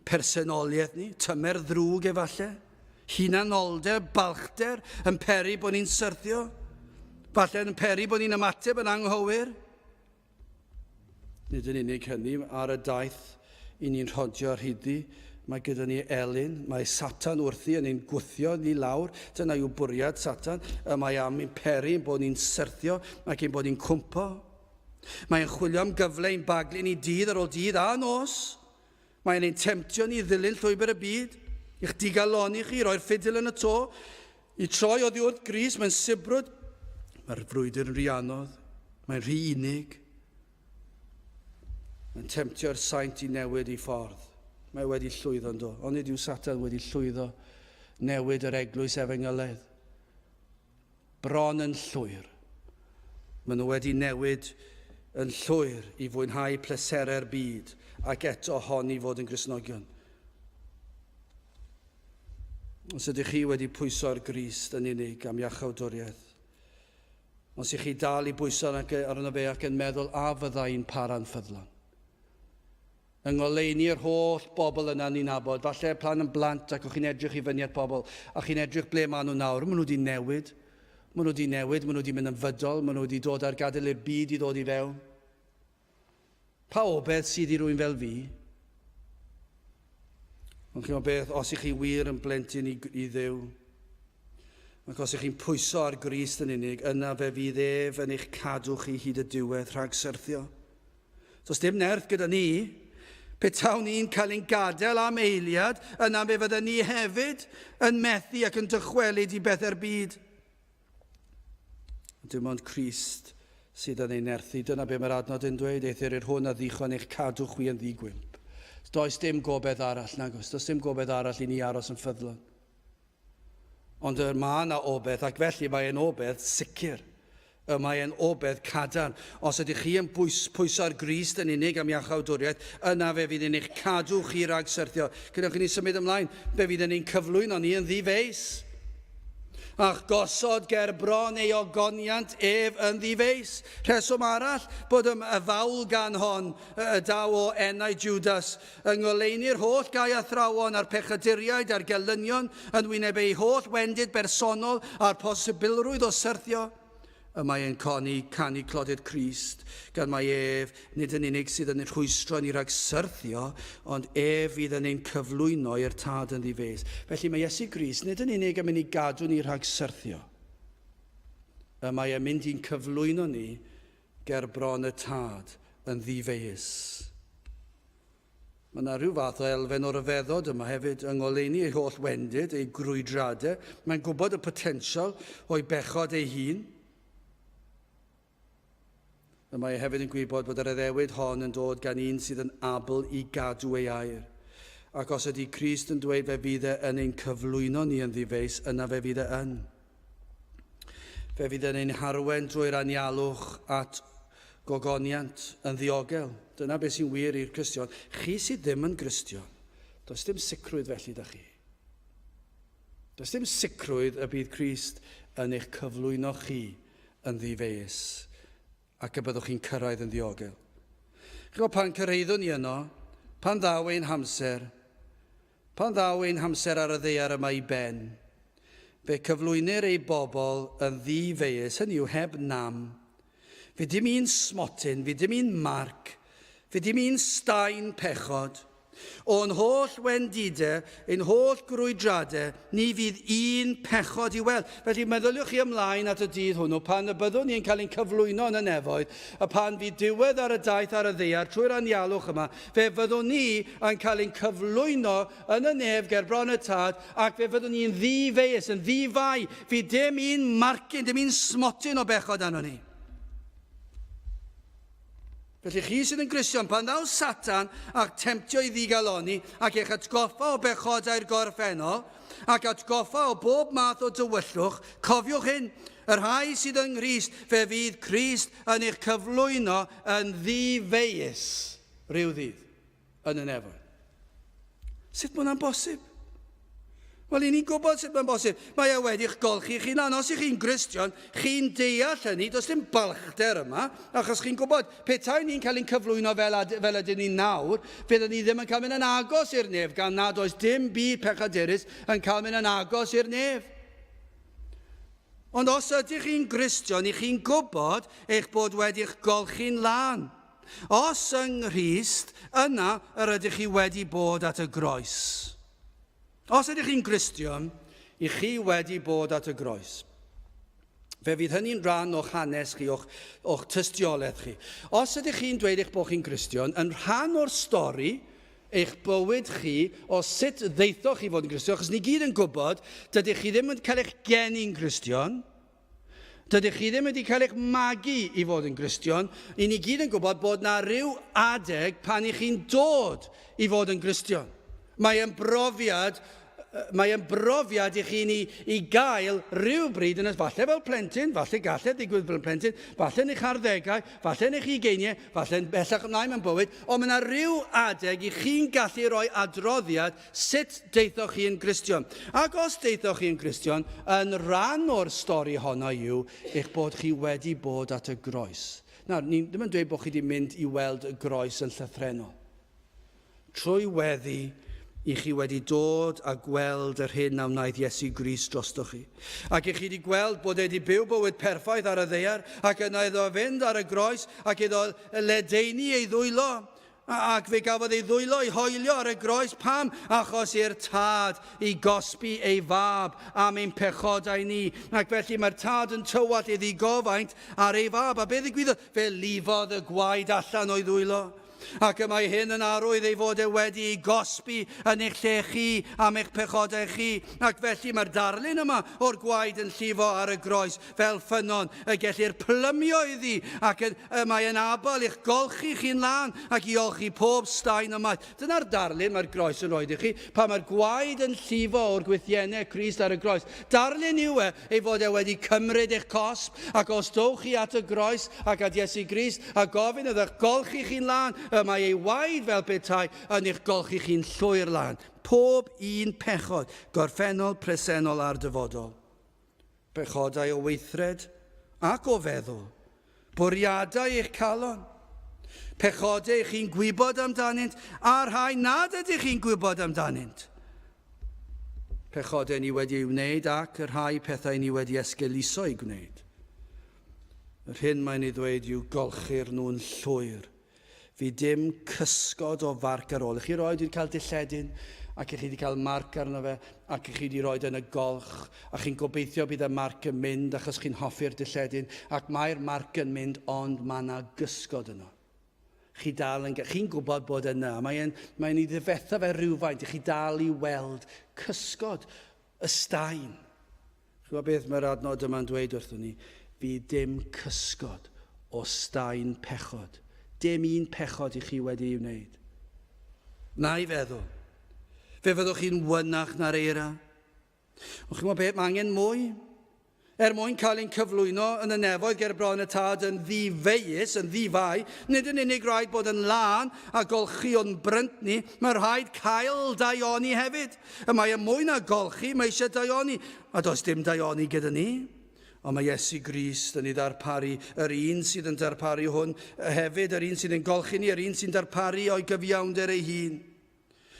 Speaker 1: personoliaeth ni, tymer ddrwg efallai, hunanoldeb, balchder yn peri bod ni'n syrthio, falle yn peri bod ni'n ymateb yn anghywir. Nid yn unig hynny, ar y daith i ni'n rhodio ar hyddi, mae gyda ni Elin, mae Satan wrthi yn ein gwthio ni lawr, dyna yw bwriad Satan, y mae am ein peri ein bod ni'n syrthio ac ein bod ni'n cwmpo. Mae'n chwilio am gyfle i'n baglu ni dydd ar ôl dydd a nos. Mae'n ein temtio ni i ddilyn llwybr y byd, i'ch digalonni chi, i roi'r ffidil yn y to, i troi oddi wrth Grist, mae'n sibrwd. Mae'r frwydr yn rhy anodd, mae'n rhy unig. Mae'n temtio'r saint i newid ei ffordd. Mae wedi llwyddo yn do. Ond nid yw Satan wedi llwyddo newid yr eglwys efengylaidd. Bron yn llwyr. Maen nhw wedi newid yn llwyr i fwynhau pleserau'r byd ac eto honni fod yn Gristnogion. Os ydych chi wedi pwyso ar Grist yn unig am iachawdwriaeth, os ych chi dal i bwyso arno fe ac yn meddwl a fydda i'n para'n ffyddlon, Yng ngoleuni yr holl bobl yna ni'n nabod, falle pan yn blant ac o'ch chi'n edrych i fyny at pobl, a chi'n edrych ble maen nhw nawr, maen nhw wedi newid. Maen nhw wedi newid, maen nhw wedi mynd yn fydol, maen nhw wedi dod ar gadael i'r byd i ddod i fewn. Pa obeth sydd i rwy'n fel fi? Ond chi'n beth, os ych chi wir yn blentyn i, i Dduw, ac os ych chi'n pwyso ar Grist yn unig, yna fe fydd ef yn eich cadw chi hyd y diwedd rhag syrthio. Does dim nerth gyda ni. Petawn ni'n cael ein gadael am eiliad, yna fe fydden ni hefyd yn methu ac yn dychwelyd i bethau'r byd. Dim ond Crist sydd yn ei nerthu. Dyna be mae'r adnod yn dweud, eithr i'r hwn a ddichon eich cadw chwi yn ddi-gwymp. Does dim gobaith arall, nagos. Does dim gobaith arall i ni aros yn ffyddlon. Ond y mae yna obaith, ac felly mae e'n obaith sicr. Y mae e'n obaith cadarn. Os ydych chi yn bwys, pwyso ar Grist yn unig am iachawdwriaeth, yna fe fydd yn eich cadw chi rhag syrthio. Gwnewch i ni symud ymlaen. Fe fydd yn ein cyflwyno ni yn ddi-feis. A'ch gosod ger bron ei ogoniant ef yn ddi-feis. Rheswm arall bod y fawl gan hon y daw o enau Judas Yng ngoleuni'r holl gau athrawon a'r pechaduriaid a'r gelynion yn wyneb eu holl wendid bersonol a'r posibilrwydd o syrthio, y mae e'n canu canu clodydd Crist, gan mai ef nid yn unig sydd yn rhwystro ni rhag syrthio, ond ef fydd yn ein cyflwyno i'r Tad yn ddi-fes. Felly mae Iesu Grist nid yn unig yn mynd i gadw ni rhag syrthio, y mae e'n mynd i'n cyflwyno ni ger bron y Tad yn ddi-feus. Mae yna rhyw fath o elfen o ryfeddod yma hefyd yng ngoleuni ei holl wendid, ei grwydradau. Mae'n gwybod y potensial o'i bechod ei hun. Y mae e hefyd yn gwybod bod yr addewid hon yn dod gan un sydd yn abl i gadw ei air. Ac os ydy Crist yn dweud fe fydd e yn ein cyflwyno ni yn ddifeis, yna fe fydd e yn. Fe fydd yn ein harwen drwy'r anialwch at gogoniant yn ddiogel. Dyna beth sy'n wir i'r Cristion. Chi sydd ddim yn Gristion, does dim sicrwydd felly da chi. Does dim sicrwydd y bydd Crist yn eich cyflwyno chi yn ddi-fes ac y byddwch chi'n cyrraedd yn ddiogel. Chi'n gwybod, pan cyrhaeddwn ni yno, pan ddaw ein hamser, pan ddaw ein hamser ar y ddaear yma i ben, fe cyflwynir ei bobl yn ddi-feius, hynny yw heb nam. Fydd dim un smotyn, fydd dim un marc, fydd dim un staen pechod. O'n holl wendidau, ein holl grwydradau, ni fydd un pechod i weld. Felly meddyliwch chi ymlaen at y dydd hwnnw pan y byddwn ni'n cael ein cyflwyno yn y nefoedd, a pan fydd diwedd ar y daith ar y ddaear trwy'r anialwch yma, fe fyddwn ni yn cael ein cyflwyno yn y nef ger bron y Tad, ac fe fyddwn ni'n ddi-feius, yn ddi-fai. Fydd dim un marcyn, dim un smotyn o bechod arnon ni. Felly chi sydd yn Gristion, pan ddaw Satan a'ch temtio i ddigalonni ac eich atgoffa o bechodau'r gorffennol, ac atgoffa o bob math o dywyllwch, cofiwch hyn, y rhai sydd yng Nghrist, fe fydd Crist yn eich cyflwyno yn ddi-feius rhyw ddydd yn y nefoedd. Sut mae hwnna'n bosib? Wel, i ni'n gwybod sut mae'n bosib. Mae e wedi'ch golchi chi lan. Os ych chi'n Gristion, chi'n deall hynny, does dim balchder yma, achos chi'n gwybod, petai ni'n cael ein cyflwyno fel, ad, fel ydyn ni nawr, fydden ni ddim yn cael mynd yn agos i'r nef, gan nad oes dim byd pechadurus yn cael mynd yn agos i'r nef. Ond os ydych chi'n Gristion, i chi'n gwybod eich bod wedi'ch golchi'n lân. Os yng Nghrist, yna yr ydych chi wedi bod at y groes. Os ydych chi'n Gristion, i chi wedi bod at y groes. Fe fydd hynny'n rhan o'ch hanes chi, o'ch, o'ch tystiolaeth chi. Os ydych chi'n dweud eich bod chi'n Gristion, yn rhan o'r stori, eich bywyd chi, o sut ddeithoch chi fod yn Gristion, achos ni gyd yn gwybod, dydych chi ddim yn cael eich geni'n Gristion, Dydych chi ddim wedi cael eich magu i fod yn Gristion. I ni gyd yn gwybod bod na ryw adeg pan i chi'n dod i fod yn Gristion. Mae yn brofiad mae yn brofiad i chi'n i, i gael rhywbryd yn y... Falle fel plentyn, falle gallai ddigwydd fel plentyn, falle yn eich arddegau, falle yn eich ugeiniau, falle'n bellach ymlaen mewn bywyd, ond mae yna rhyw adeg i chi'n gallu rhoi adroddiad Sut daethoch chi yn Gristion? Ac os daethoch chi yn Gristion, yn rhan o'r stori honno yw eich bod chi wedi bod at y groes. Nawr, ni ddim yn dweud bod chi wedi mynd i weld y groes yn llythrennol. Trwy weddi, i chi wedi dod a gweld yr hyn a wnaeth Iesu Grist drostoch chi. Ac i chi wedi gweld bod e wedi byw bywyd perffaith ar y ddaear, ac yna iddo fynd ar y groes, ac iddo ledaenu ei ddwylo, Ac fe gafodd ei ddwylo ei hoelio ar y groes. Pam? Achos i'r Tad i gosbi ei Fab am ein pechodau ni. Ac felly mae'r Tad yn tywallt ei ddigofaint ar ei Fab. A be ddigwyddodd? Fe lifodd y gwaed allan o'i ddwylo. Ac y mae hyn yn arwydd ei fod e wedi ei gosbi yn eich lle chi am eich pechodau chi. Ac felly mae'r darlun yma o'r gwaed yn llifo ar y groes fel ffynnon y gellir plymio iddi ac y, y mae yn abl i'ch golchi chi'n lân ac i olchi pob staen ymaith. Dyna'r darlun mae'r groes yn rhoi i chi, pan mae'r gwaed yn llifo o'r gwythiennau Crist ar y groes. Darlun yw e, ei fod e wedi cymryd eich cosb, ac os dowch chi at y groes ac at Iesu Grist a gofyn iddo eich golchi chi'n lân, y mae ei waed fel petai yn eich golchi chi'n llwyr lân. Pob un pechod, gorffennol, presennol a'r dyfodol. Pechodau o weithred ac o feddwl, bwriadau eich calon, pechodau eich chi'n gwybod amdanynt a rhai nad ydych chi'n gwybod amdanynt. Pechodau ni wedi ei wneud ac y rhai pethau ni wedi esgeuluso eu gwneud. Yr hyn mae'n ei ddweud yw golchir nhw'n llwyr. Fydd dim cysgod o farc ar ôl. I chi roed wedi cael dilledyn ac i chi wedi cael marc arno fe ac i chi wedi roed yn y golch a chi'n gobeithio bydd y marc yn mynd achos chi'n hoffi'r dilledyn ac mae'r marc yn mynd ond mae yna gysgod yno. Chi dal yn... Chi'n gwybod bod yna. Mae'n mae ei ddifetha fe rhywfaint i chi dal i weld cysgod y staen. Ch'mod beth mae'r adnod yma'n dweud wrthon ni? Fydd dim cysgod o staen pechod. Dim un pechod i chi wedi ei wneud. Na i feddwl. Fe fyddwch chi'n wynach na'r eira. Ond ch'mod beth, mae angen mwy. Er mwyn cael ein cyflwyno yn y nefoedd ger bron y Tad yn ddi-feius, yn ddi-fai, nid yn unig rhaid bod yn lân a golchi o'n brynt ni, mae rhaid cael daioni hefyd. Y mae y mwy na golchi, mae eisiau daioni, a does dim daioni gyda ni. Ond mae Iesu Grist yn ei ddarparu, yr un sydd yn darparu hwn hefyd, yr un sydd yn golchi ni, yr un sy'n darparu o'i gyfiawnder ei hun.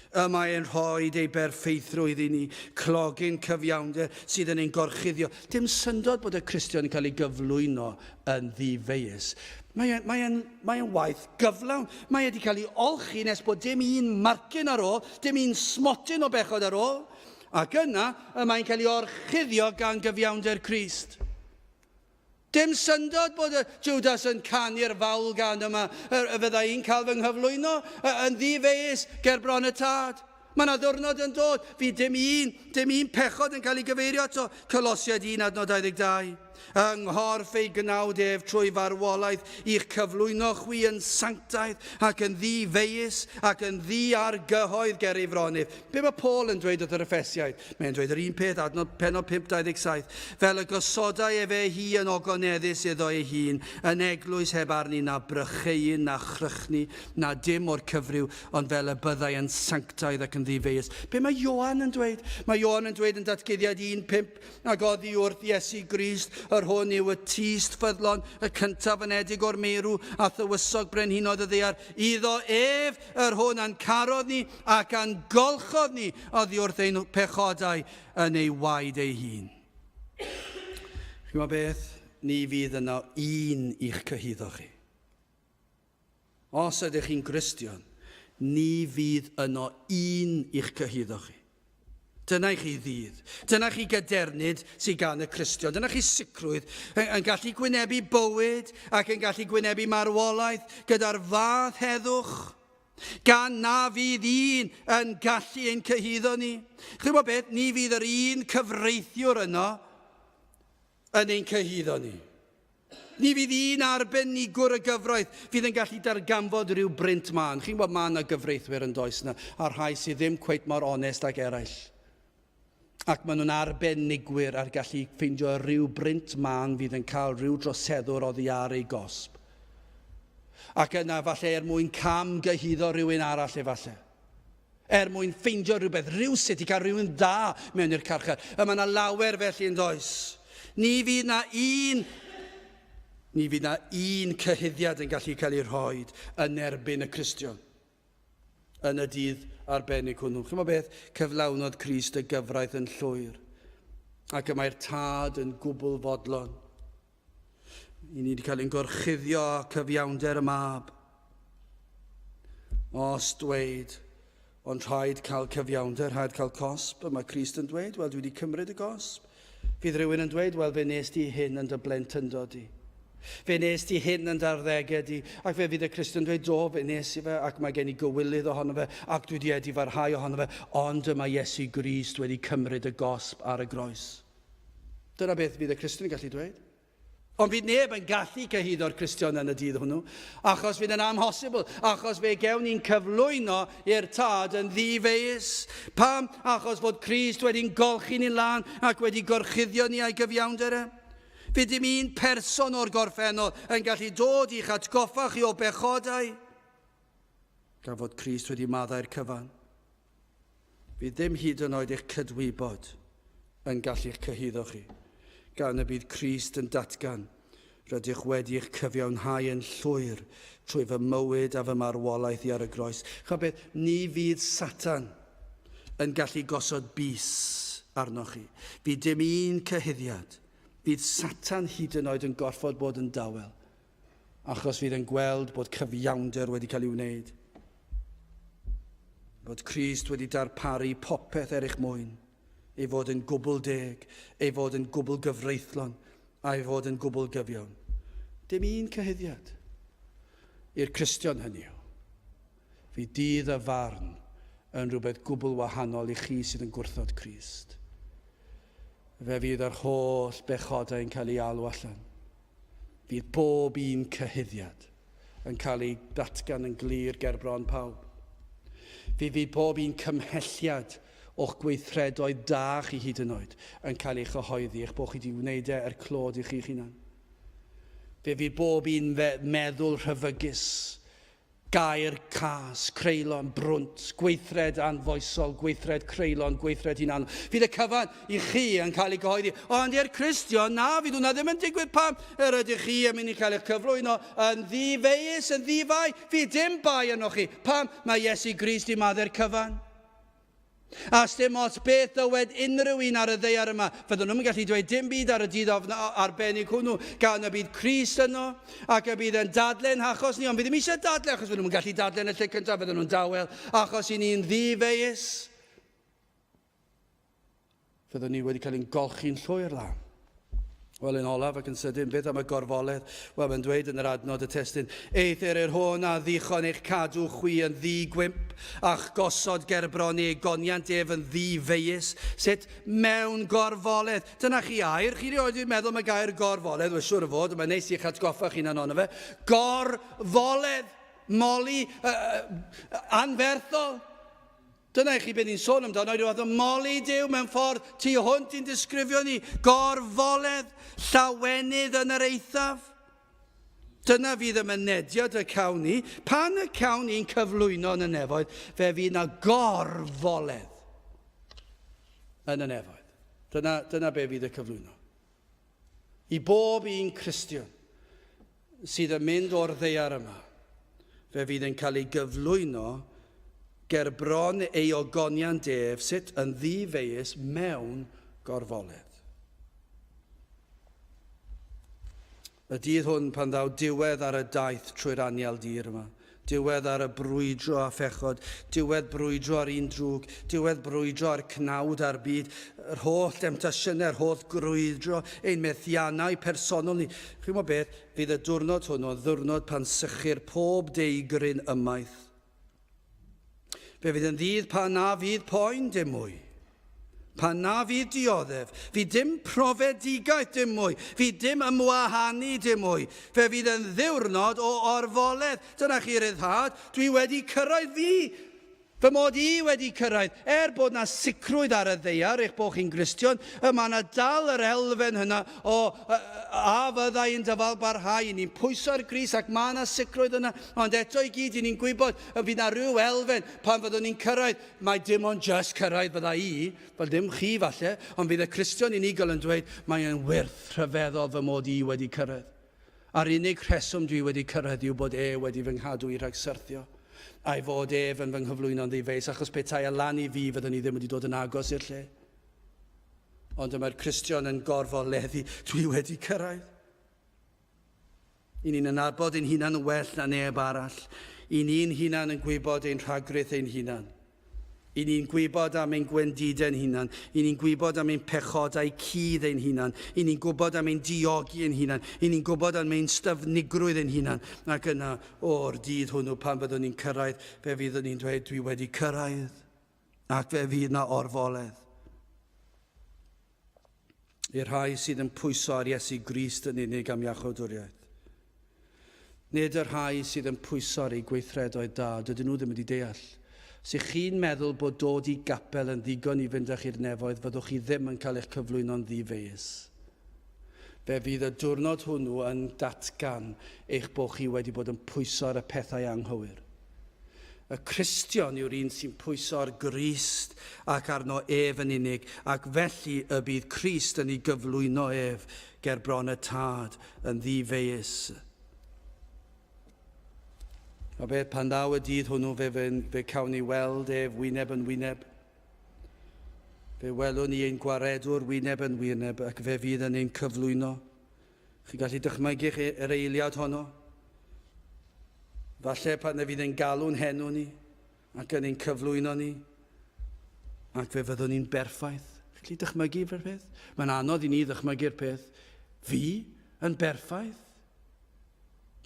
Speaker 1: Y mae e'n rhoi ei berffeithrwydd i ni, clogyn cyfiawnder sydd yn ein gorchuddio. Dim syndod bod y Cristion yn cael ei gyflwyno yn ddifeius. Mae e'n mae en, mae en waith gyflawn. Mae e wedi cael ei olchi nes bod dim un marcyn ar ôl, dim un smotyn o bechod ar ôl. Ac yna, y mae'n cael ei orchuddio gan gyfiawnder Crist. Dim syndod bod y Judas yn canu'r fawl gan yma, y, y fydda i'n cael fy nghyflwyno yn ddi-feus ger bron y tad. Mae yna ddwrnod yn dod, fydd dim un, dim un pechod yn cael ei gyfeirio ato. Colosiaid 1 adnod 22. Yng nghorff ei gnawd ef trwy farwolaeth i'ch cyflwyno chwi yn sanctaidd ac yn ddi-feus ac yn ddi-argyhoedd ger ei fron ef. Be mae Paul yn dweud wrth yr Effesiaid? Mae'n dweud yr un peth, adnod penod 5, 27. Fel y gosodai efe hi yn ogoneddus iddo ei hun, yn eglwys heb arni na brycheuyn, na chrychni, na dim o'r cyfryw, ond fel y byddai yn sanctaidd ac yn ddifeius. Be mae Ioan yn dweud? Mae Ioan yn dweud yn datguddiad 1.5, ac oddi wrth Iesu Grist, yr hwn yw y tyst ffyddlon, y cyntaf anedig o'r meirw, a thywysog brenhinoedd y ddaear, iddo ef, yr hwn a'n carodd ni ac a'n golchodd ni oddi wrth ein pechodau yn ei waed ei hun. Chi'n gwybod beth? Ni fydd yno un i'ch cyhuddo chi. Os ydych chi'n Gristion, ni fydd yno un i'ch cyhuddo chi. Dyna i chi ddydd. Dyna chi gadernid sydd gan y Cristion. Dyna chi sicrwydd yn gallu gwynebu bywyd ac yn gallu gwynebu marwolaeth gyda'r fath heddwch. Gan na fydd un yn gallu ein cyhuddo ni. Chi'n gwybod beth? Ni fydd yr un cyfreithiwr yno yn ein cyhuddo ni. Ni fydd un arbenigwr y gyfraith fydd yn gallu darganfod rhyw brint mân. Chi'n gwybod mae yna gyfreithwyr yn does yna, a rhai sydd ddim cweit mor onest ag eraill. Ac maen nhw'n arbenigwyr ar gallu ffeindio rhyw brint mân fydd yn cael rhyw droseddwr oddi ar ei gosb. Ac yna falle er mwyn cam gyhuddo rhywun arall efallai. Er mwyn ffeindio rhywbeth, rhywsut i gael rhywun dda mewn i'r carchar. Y mae yna lawer felly yn does. Ni fydd na un ni fydd na un cyhuddiad yn gallu cael ei rhoi yn erbyn y Cristion yn y dydd arbennig hwnnw. Chymod beth? Cyflawnodd Crist y gyfraith yn llwyr. Ac y mae'r Tad yn gwbl fodlon. I ni wedi cael ein gorchuddio â cyfiawnder y mab. Os dweud, ond rhaid cael cyfiawnder, rhaid cael cosb, y mae Crist yn dweud, wel dwi wedi cymryd y gosb. Fydd rhywun yn dweud, wel fe nes di hyn yn dy blentyndod di. Fe nes di hyn yn dy arddegau di. Ac fe fydd y Crist yn dweud, do, fe nes i fe, ac mae gen i gywilydd ohono fe, ac dwi wedi edifarhau ohono fe, ond y mae Iesu Grist wedi cymryd y gosb ar y groes. Dyna beth fydd y Cristion yn gallu dweud. Ond fydd neb yn gallu cyhuddo'r Cristion yn y dydd hwnnw, achos fydd yn amhosibl, achos fe gewn ni'n cyflwyno i'r Tad yn ddi-feus. Pam? Achos fod Crist wedi'n golchi ni'n lân ac wedi gorchuddio ni a'i gyfiawnder e. Fydd dim un person o'r gorffennol yn gallu dod i'ch atgoffa chi o bechodau, gan fod Crist wedi maddau'r cyfan. Fydd ddim hyd yn oed eich cydwybod yn gallu'ch cyhuddo chi, gan y bydd Crist yn datgan, Rydych wedi eich cyfiawnhau yn llwyr trwy fy mywyd a fy marwolaeth i ar y groes. Chymod beth? Ni fydd Satan yn gallu gosod bys arnoch chi. Fydd dim un cyhuddiad. Fydd Satan hyd yn oed yn gorfod bod yn dawel. Achos fydd yn gweld bod cyfiawnder wedi cael ei wneud. Bod Crist wedi darparu popeth er eich mwyn, ei fod yn gwbl deg, ei fod yn gwbl gyfreithlon, a'i fod yn gwbl gyfiawn. Dim un cyhuddiad i'r Cristion hynny yw. Fydd dydd y farn yn rhywbeth gwbl wahanol i chi sydd yn gwrthod Crist. Fe fydd yr holl bechodau yn cael ei alw allan. Fydd bob un cyhuddiad yn cael ei ddatgan yn glir ger bron pawb. Fe fydd bob un cymhelliad o'ch gweithredoedd da chi hyd yn oed yn cael ei chyhoeddi, eich bod chi wedi wneud e er clod i chi'ch hunan. Fe fydd bob un fe meddwl rhyfygus, gair cas, creulon, brwnt, gweithred anfoesol, gweithred creulon, gweithred hunanol. Fydd y cyfan i chi yn cael ei gyhoeddi. Ond i'r Cristion, na, fydd hwnna ddim yn digwydd pam yr ydych chi yn mynd i cael eich cyflwyno yn ddifeius, yn ddifai. Fydd dim bai arnoch chi. Pam? Mae Iesu Grist i maddau'r cyfan. A sdim ots beth ddywed unrhyw un ar y ddaear yma, fyddwn nhw'm yn gallu dweud dim byd ar y dydd arbennig hwnnw, gan y bydd Crist yno, ac y bydd e'n dadle'n hachos ni, ond fydd ddim eisiau dadle, achos fydden nhw'n gallu dadle yn y lle cyntaf, fydden nhw'n dawel, achos i ni'n ddifeius. Fyddwn ni wedi cael ein golchi'n llwyr lan. Wel, yn olaf ac yn sydyn, beth am y gorfoledd? Wel, mae'n dweud yn yr adnod y testun, Eithr yr hwn a ddichon eich cadw chwi yn ddi-gwymp, a'ch gosod gerbron ei goniant ef yn ddi-feius. Sut? Mewn gorfoledd. Dyna chi air. Chi rioed wedi meddwl am y gair gorfoledd? Wel, siŵr o fod, mae'n neis i'ch atgoffa chi'n ohono fe. Gorfoledd. Moli, uh, anferthol. Dyna i chi beth ni'n sôn amdano, rhyw fath o moli Duw mewn ffordd tu hwnt i'n disgrifio ni, gorfoledd, llawenydd yn yr eithaf. Dyna fydd y mynediad y cawn ni. Pan y cawn ni'n cyflwyno yn y nefoedd, fe fydd na gorfoledd yn y nefoedd. Dyna, dyna be fydd y cyflwyno. I bob un Cristion sydd yn mynd o'r ddaear yma, fe fydd yn cael ei gyflwyno ger bron ei ogoniant ef, sut yn ddi-feius mewn gorfoledd. Y dydd hwn pan ddaw diwedd ar y daith trwy'r anial dir yma, Diwedd ar y brwydro â phechod, diwedd brwydro â'r un drwg, diwedd brwydro â'r cnawd a'r byd, yr holl demtasiynau, yr holl grwydro, ein methiannau personol ni. Chi'n gwybod beth? Fydd y diwrnod hwnnw yn ddiwrnod pan sychir pob deigryn ymaith. Fe fydd yn ddydd pan na fydd poen dim mwy. Pan na fydd dioddef, fydd dim profedigaeth dim mwy, fydd dim ymwahanu dim mwy. Fe fydd yn ddiwrnod o orfoledd. Dyna chi ryddhad. Dwi wedi cyrraedd fi. Fy mod i wedi cyrraedd. Er bod na sicrwydd ar y ddaear eich bod chi'n Gristion, y mae yna dal yr elfen hynna o a fydda i'n dyfal barhau. I ni'n pwyso ar Grist ac mae yna sicrwydd yna. Ond eto i gyd, i ni'n gwybod y fydd na rhyw elfen pan fyddwn ni'n cyrraedd. Mai dim ond jyst cyrraedd fydda i, fel dim chi falle, ond fydd y Cristion unigol yn dweud, mae e'n wyrth rhyfeddol fy mod i wedi cyrraedd. A'r unig rheswm dwi wedi cyrraedd yw bod e wedi fy nghadw i rhag syrthio, a'i fod ef yn fy nghyflwyno'n ddi-feis, achos petai e lan i fi fyddwn i ddim wedi dod yn agos i'r lle. Ond y mae'r Cristion yn gorfoleddu, dwi wedi cyrraedd. I ni'n anabod ein hunan yn well na neb arall. I ni'n hunan yn gwybod ein rhagrith ein hunan. I ni'n gwybod am ein gwendidau'n hunan. I ni'n gwybod am ein pechodau cudd ein hunan. I ni'n gwybod am ein diogi ein hunan. I ni'n gwybod am ein styfnigrwydd ein hunan. Ac yna, o'r dydd hwnnw, pan fyddwn ni'n cyrraedd, fe fyddwn ni'n dweud, dwi wedi cyrraedd. Ac fe fydd na orfoledd. I'r rhai sydd yn pwyso ar Iesu Grist yn unig am iachawdwriaeth. Nid y rhai sydd yn pwyso ar eu gweithredoedd da, dydyn nhw ddim wedi deall. Os ych chi'n meddwl bod dod i gapel yn ddigon i fynd â chi'r nefoedd, fyddwch chi ddim yn cael eich cyflwyno'n ddi-feus. Fe fydd y diwrnod hwnnw yn datgan eich bod chi wedi bod yn pwyso ar y pethau anghywir. Y Cristion yw'r un sy'n pwyso ar Grist ac arno ef yn unig, ac felly y bydd Crist yn ei gyflwyno ef ger bron y Tad yn ddi-feius. A beth pan ddaw y dydd hwnnw, fe, fe, fe cawn ni weld ef wyneb yn wyneb. Fe welwn ni ein gwaredwr wyneb yn wyneb ac fe fydd yn ein cyflwyno. Chi'n gallu dychmygu chi yr eiliad honno? Falle pan y fydd e'n galw'n henw ni ac yn ein cyflwyno ni ac fe fyddwn ni'n berffaith. Chi'n gallu dychmygu fy'r peth? Mae'n anodd i ni ddychmygu'r peth. Fi yn berffaith?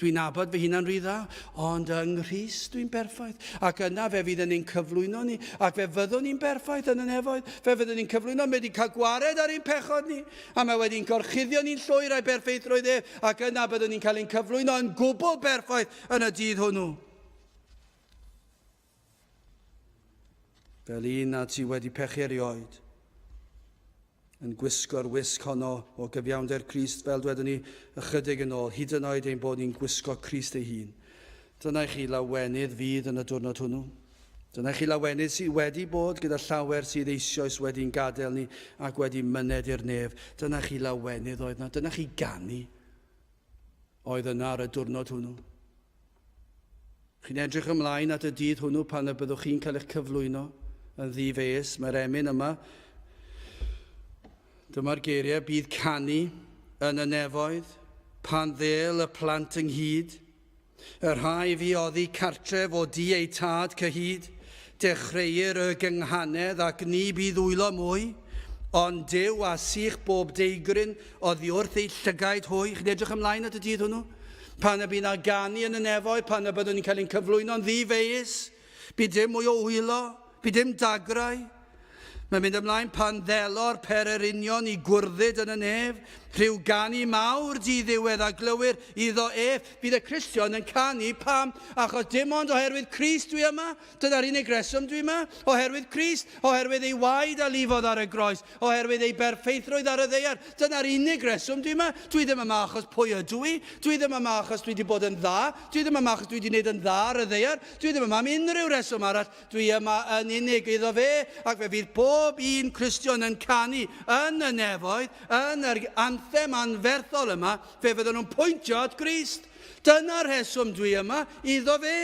Speaker 1: Dwi'n nabod fy hunan rhy dda, ond yng Nghrist dwi'n berffaith. Ac yna fe fydd yn ein cyflwyno ni, ac fe fyddwn ni'n berffaith yn y nefoedd. Fe fyddwn ni'n cyflwyno, mae wedi cael gwared ar ein pechod ni, a mae wedi'n gorchuddio ni'n llwyr a'i berffeithrwydd ef, ac yna byddwn ni'n cael ein cyflwyno yn gwbl berffaith yn y dydd hwnnw. Fel un nad sydd wedi pechu erioed, yn gwisgo'r wisg honno o gyfiawnder Crist, fel dwedwn ni ychydig yn ôl, hyd yn oed ein bod ni'n gwisgo Crist ei hun. Dyna i chi lawenydd fydd yn y diwrnod hwnnw. Dyna i chi lawenydd sydd wedi bod gyda llawer sydd eisoes wedi'n gadael ni ac wedi myned i'r nef. Dyna chi lawenydd oedd yna. Dyna chi ganu oedd yna ar y diwrnod hwnnw. Chi'n edrych ymlaen at y dydd hwnnw pan y byddwch chi'n cael eich cyflwyno yn ddi-fes. Mae'r emyn yma. Dyma'r geiriau, bydd canu yn y nefoedd pan ddêl y plant ynghyd, y rhai fu oddi cartref o du eu tad cyhyd, dechreuir y gynghanedd ac ni bydd wylo mwy, ond Duw a sych bob deigryn oddi wrth eu llygaid hwy. Chi'n edrych ymlaen at y dydd hwnnw? Pan y bydd 'na ganu yn y nefoedd, pan y byddwn ni'n cael ein cyflwyno'n ddi-feius, bydd dim mwy o wylo, bydd dim dagrau. Mae'n mynd ymlaen pan ddelo'r pererinion i gwrddyd yn y nef, rhyw ganu mawr di-ddiwedd a glywir iddo ef. Bydd y Cristion yn canu, pam? Achos dim ond oherwydd Crist dwi yma. Dyna'r unig reswm dwi yma. Oherwydd Crist, oherwydd ei waed a lifodd ar y groes, Oherwydd ei berffeithrwydd ar y ddaear. Dyna'r unig reswm dwi yma. Dwi ddim yma achos pwy ydw i. Dwi ddim yma achos dwi wedi bod yn dda. Dwi ddim yma achos dwi wedi gwneud yn dda ar y ddaear. Dwi ddim yma am unrhyw reswm arall. Dwi yma yn unig iddo fe, ac fe fydd pob un Cristion yn canu yn y nefoedd, yn yr anthem anferthol yma, fe fydden nhw'n pwyntio at Grist. Dyna'r rheswm dwi yma, iddo fe.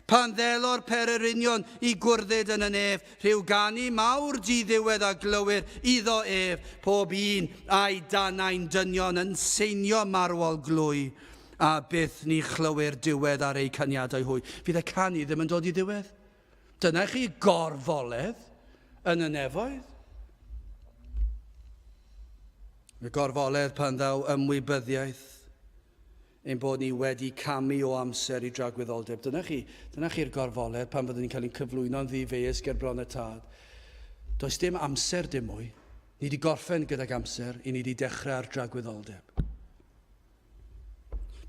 Speaker 1: Pan ddelo'r pererinion i gwrddyd yn y nef, rhyw ganu mawr di-ddiwedd a glywir iddo ef, pob un a'i danau'n dynion yn seinio marwol glwy, a byth ni chlywir diwedd ar eu caniadau hwy. Fydd y canu ddim yn dod i ddiwedd. Dyna chi gorfoledd yn y nefoedd. Y gorfoledd pan ddaw ymwybyddiaeth ein bod ni wedi camu o amser i dragwyddoldeb. Dyna chi, dyna chi'r gorfoledd pan fyddwn ni'n cael ein cyflwyno'n ddi-feius ger bron y Tad. Does dim amser dim mwy. Ni wedi gorffen gydag amser, i ni wedi dechrau ar dragwyddoldeb.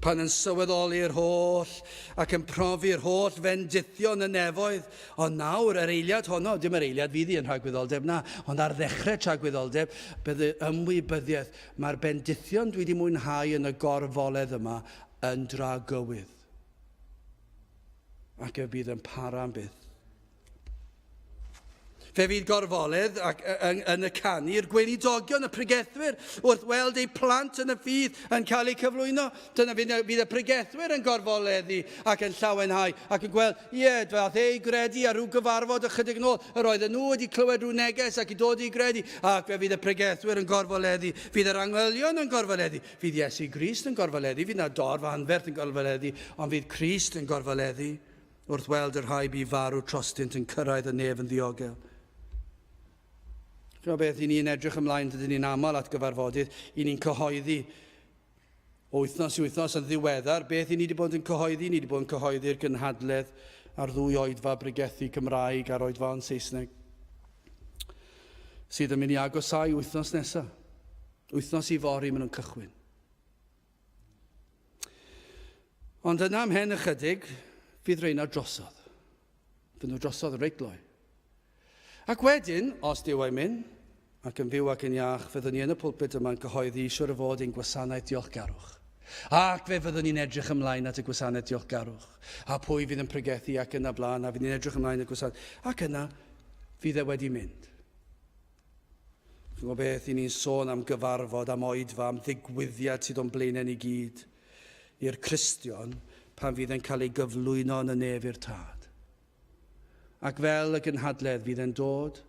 Speaker 1: Pan yn sylweddoli'r holl ac yn profi'r holl fendithion y nefoedd, ond nawr, yr eiliad honno, dim yr eiliad fydd hi yn rhagwyddoldeb, na, ond ar ddechrau tragwyddoldeb, bydd ymwybyddiaeth Mae'r bendithion dwi wedi mwynhau yn y gorfoledd yma yn dragywydd. Ac y bydd yn para am byth. Fe fydd gorfoledd ac yn, yn y canu i'r gweinidogion, y pregethwyr, wrth weld eu plant yn y ffydd yn cael eu cyflwyno. Dyna fydd, fydd y pregethwyr yn gorfoleddu ac yn llawenhau ac yn gweld, ie, ddaeth e i gredu ar rhyw gyfarfod ychydig yn ôl, yr oedden nhw wedi clywed rhyw neges ac i dod i gredu, ac fe fydd y pregethwyr yn gorfoleddu, fydd yr angylion yn gorfoleddu, fydd Iesu Grist yn gorfoleddu, fydd na dorf anferth yn gorfoleddu, ond fydd Crist yn gorfoleddu wrth weld y rhai bu farw trostynt yn cyrraedd y nef yn ddiogel. Chi'n beth, i ni'n edrych ymlaen, dydyn ni'n aml at gyfarfodydd, i ni'n cyhoeddi o wythnos i wythnos yn ddiweddar, beth i ni wedi bod yn cyhoeddi? Ni wedi bod yn cyhoeddi'r gynhadledd ar ddwy oedfa bregethu Cymraeg a'r oedfa yn Saesneg, sydd yn mynd i agosáu wythnos nesaf. Wythnos i fory maen nhw'n cychwyn. Ond yna ymhen ychydig, fydd reina drosodd. Fydd nhw drosodd reit gloi. Ac wedyn, os Duw a'i myn, ac yn fyw ac yn iach, fyddwn ni yn y pulpit yma'n cyhoeddi siwr o fod ein gwasanaeth diolchgarwch. Ac fe fyddwn ni'n edrych ymlaen at y gwasanaeth diolchgarwch, a pwy fydd yn pregethu ac yna blaen, a fydd ni'n edrych ymlaen y gwasanaeth, ac yna fydd e wedi mynd. Chi'n gwybod beth, i ni'n sôn am gyfarfod, am oedfa, am ddigwyddiad sydd o'n blaenau ni gyd, i'r Cristion, pan fydd e'n cael ei gyflwyno yn y nef i'r Tad. Ac fel y gynhadledd, fydd e'n dod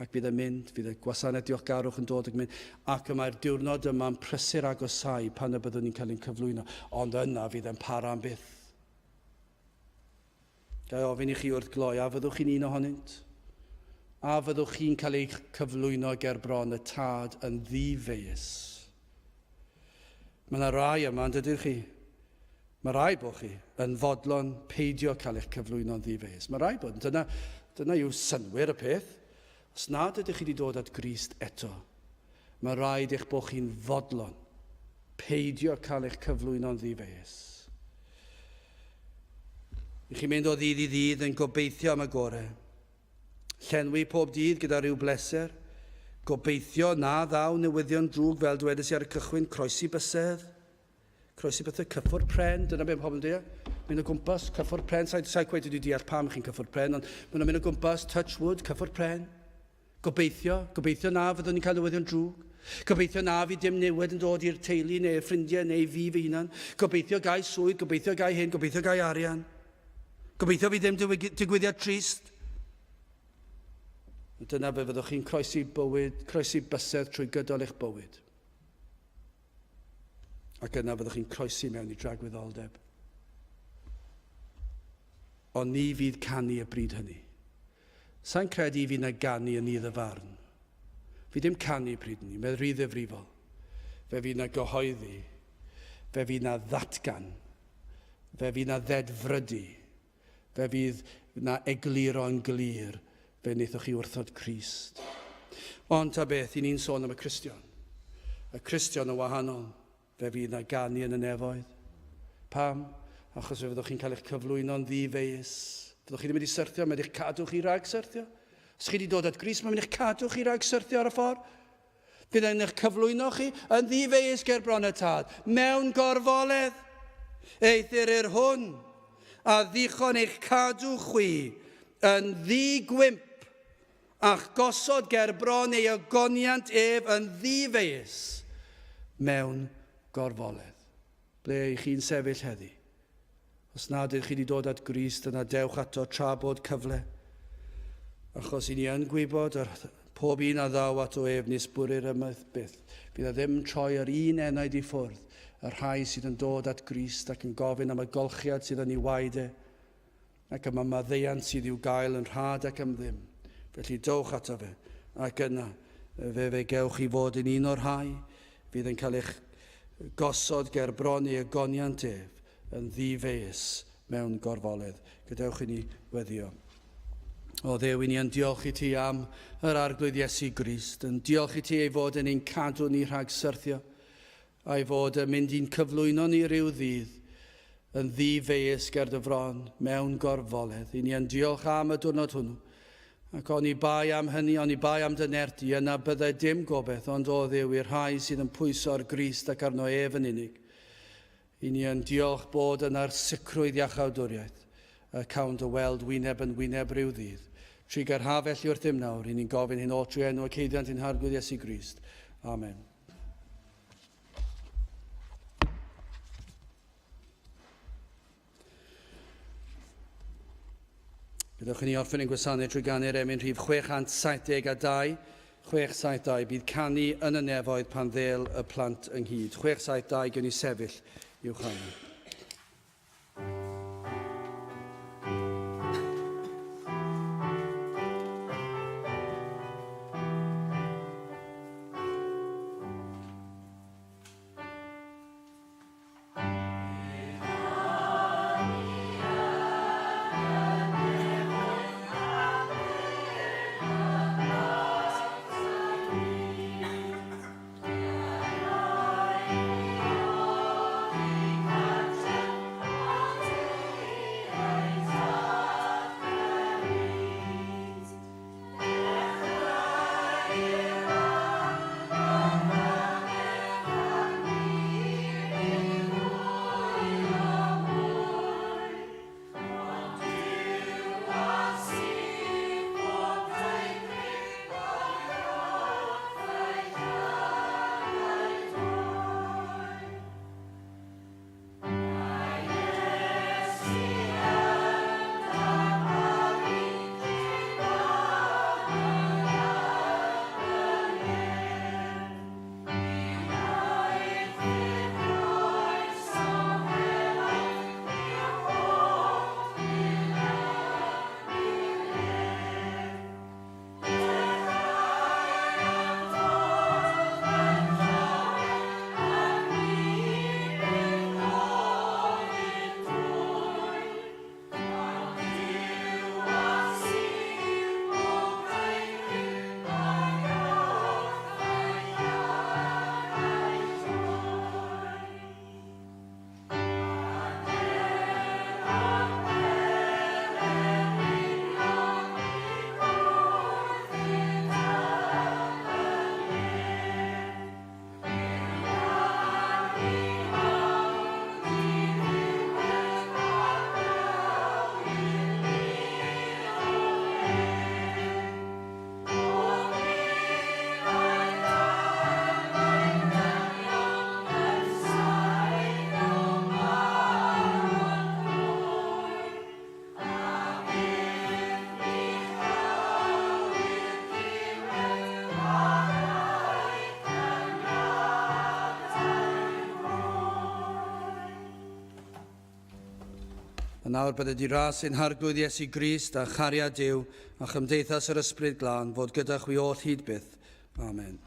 Speaker 1: ac fydd e'n mynd, fydd y gwasanaeth diolchgarwch yn dod ac yn mynd, ac y mae'r diwrnod yma'n prysur agosáu pan y byddwn ni'n cael ein cyflwyno, ond yna fydd e'n para am byth. Ga i ofyn i chi wrth gloi, a fyddwch chi'n un ohonynt? A fyddwch chi'n cael eich cyflwyno ger bron y Tad yn ddi-feius? Mae yna rai yma, yn dydych chi? Mae rai bod chi yn fodlon peidio cael eich cyflwyno'n ddi-feius. Mae rai bod. Dyna, dyna yw synnwyr y peth. Os nad ydych chi wedi dod at Grist eto, mae rhaid eich bod chi'n fodlon peidio cael eich cyflwyno'n ddi-feius. I chi'n mynd o ddydd i ddydd yn gobeithio am y gorau. Llenwi pob dydd gyda rhyw bleser. Gobeithio na ddaw newyddion drwg fel dwedais i ar y cychwyn, croesi bysedd. Croesi bysedd, cyffwrdd pren, dyna beth mae pobl yn dweud. Mynd o gwmpas, cyffwrdd pren, sa'i sa cweit wedi deall pam chi'n cyffwrdd pren, ond maen nhw'n mynd o gwmpas, touch wood, cyffwrdd pren. Gobeithio, gobeithio na fyddwn ni'n cael newyddion drwg. Gobeithio na fydd dim niwed yn dod i'r teulu neu'r ffrindiau neu fi fy hunan. Gobeithio gai swydd, gobeithio gai hyn, gobeithio gai arian. Gobeithio fydd ddim digwyddiad trist. Dyna fe fyddwch chi'n croesi bywyd, croesi bysedd trwy gydol eich bywyd. Ac yna fyddwch chi'n croesi mewn i dragwyddoldeb. Ond ni fydd canu y bryd hynny. Sa'n credu i fi na ganu yn nydd y farn. Fi dim canu pryd 'ny, mae'n rhy ddifrifol. Fe fydd 'na gyhoeddi, fe fydd 'na ddatgan, fe fydd 'na ddedfrydu, fe fydd 'na egluro yn glir fe wnaethoch chi wrthod Crist. Ond ta beth, i ni'n sôn am y Cristion. Y Cristion yn wahanol. Fe fydd 'na ganu yn y nefoedd. Pam? Achos fe fyddwch chi'n cael eich cyflwyno'n ddi-feus. Fyddwch chi ddim wedi syrthio, mae'n eich cadw chi rhag syrthio. Os chi wedi dod at Grist, mae'n eich cadw chi rhag syrthio ar y ffordd. Bydd e'n eich cyflwyno chi yn ddi-feus ger bron y Tad, mewn gorfoledd. Eithr yr hwn a ddichon eich cadw chwi yn ddi-gwymp A'ch gosod ger bron ei ogoniant ef yn ddi-feus mewn gorfoledd. Ble y'ch chi'n sefyll heddi? Os nad ydych chi wedi dod at Grist, yna dewch ato tra bod cyfle. Achos i ni yn gwybod yr pob un a ddaw ato ef nis bwrir ymaith byth. Fydd e ddim yn troi yr un enaid i ffwrdd, y rhai sydd yn dod at Grist ac yn gofyn am y golchiad sydd yn ei waed e, Ac y mae maddeuant sydd i'w gael yn rhad ac am ddim. Felly dowch ato fe, ac yna fe fe gewch chi fod yn un o'r rhai fydd yn cael eich gosod ger bron ei ogoniant ef yn ddi-feus mewn gorfoledd. Gadewch i ni weddio. O Dduw, i ni yn diolch i ti am yr Arglwydd Iesu Grist, yn diolch i ti ei fod yn ein cadw ni rhag syrthio, a'i fod yn mynd i'n cyflwyno ni ryw ddydd yn ddi-feus ger dy fron mewn gorfoledd. I ni yn diolch am y diwrnod hwnnw. Ac oni bai am hynny, oni bai am dy nerth di, yna byddai dim gobaith, ond o Dduw, i'r rhai sydd yn pwyso ar Grist ac arno ef yn unig. I ni yn diolch bod yna'r sicrwydd iachawdwriaeth, y cawn dy weld wyneb yn wyneb ryw ddydd. Trugarha felly wrthym nawr, i ni'n gofyn hyn oll trwy enw ac haeddiant ein Harglwydd Iesu Grist. Amen. Gadewch i ni orffen ein gwasanaeth trwy ganu'r emyn rhif 672. 672, bydd canu yn y nefoedd pan ddêl y plant ynghyd. 672, gewn ni sefyll i'w chanu. A nawr bydded i ras ein Harglwydd Iesu Grist a chariad Duw a chymdeithas yr Ysbryd Glân fod gyda chwi oll hyd byth. Amen.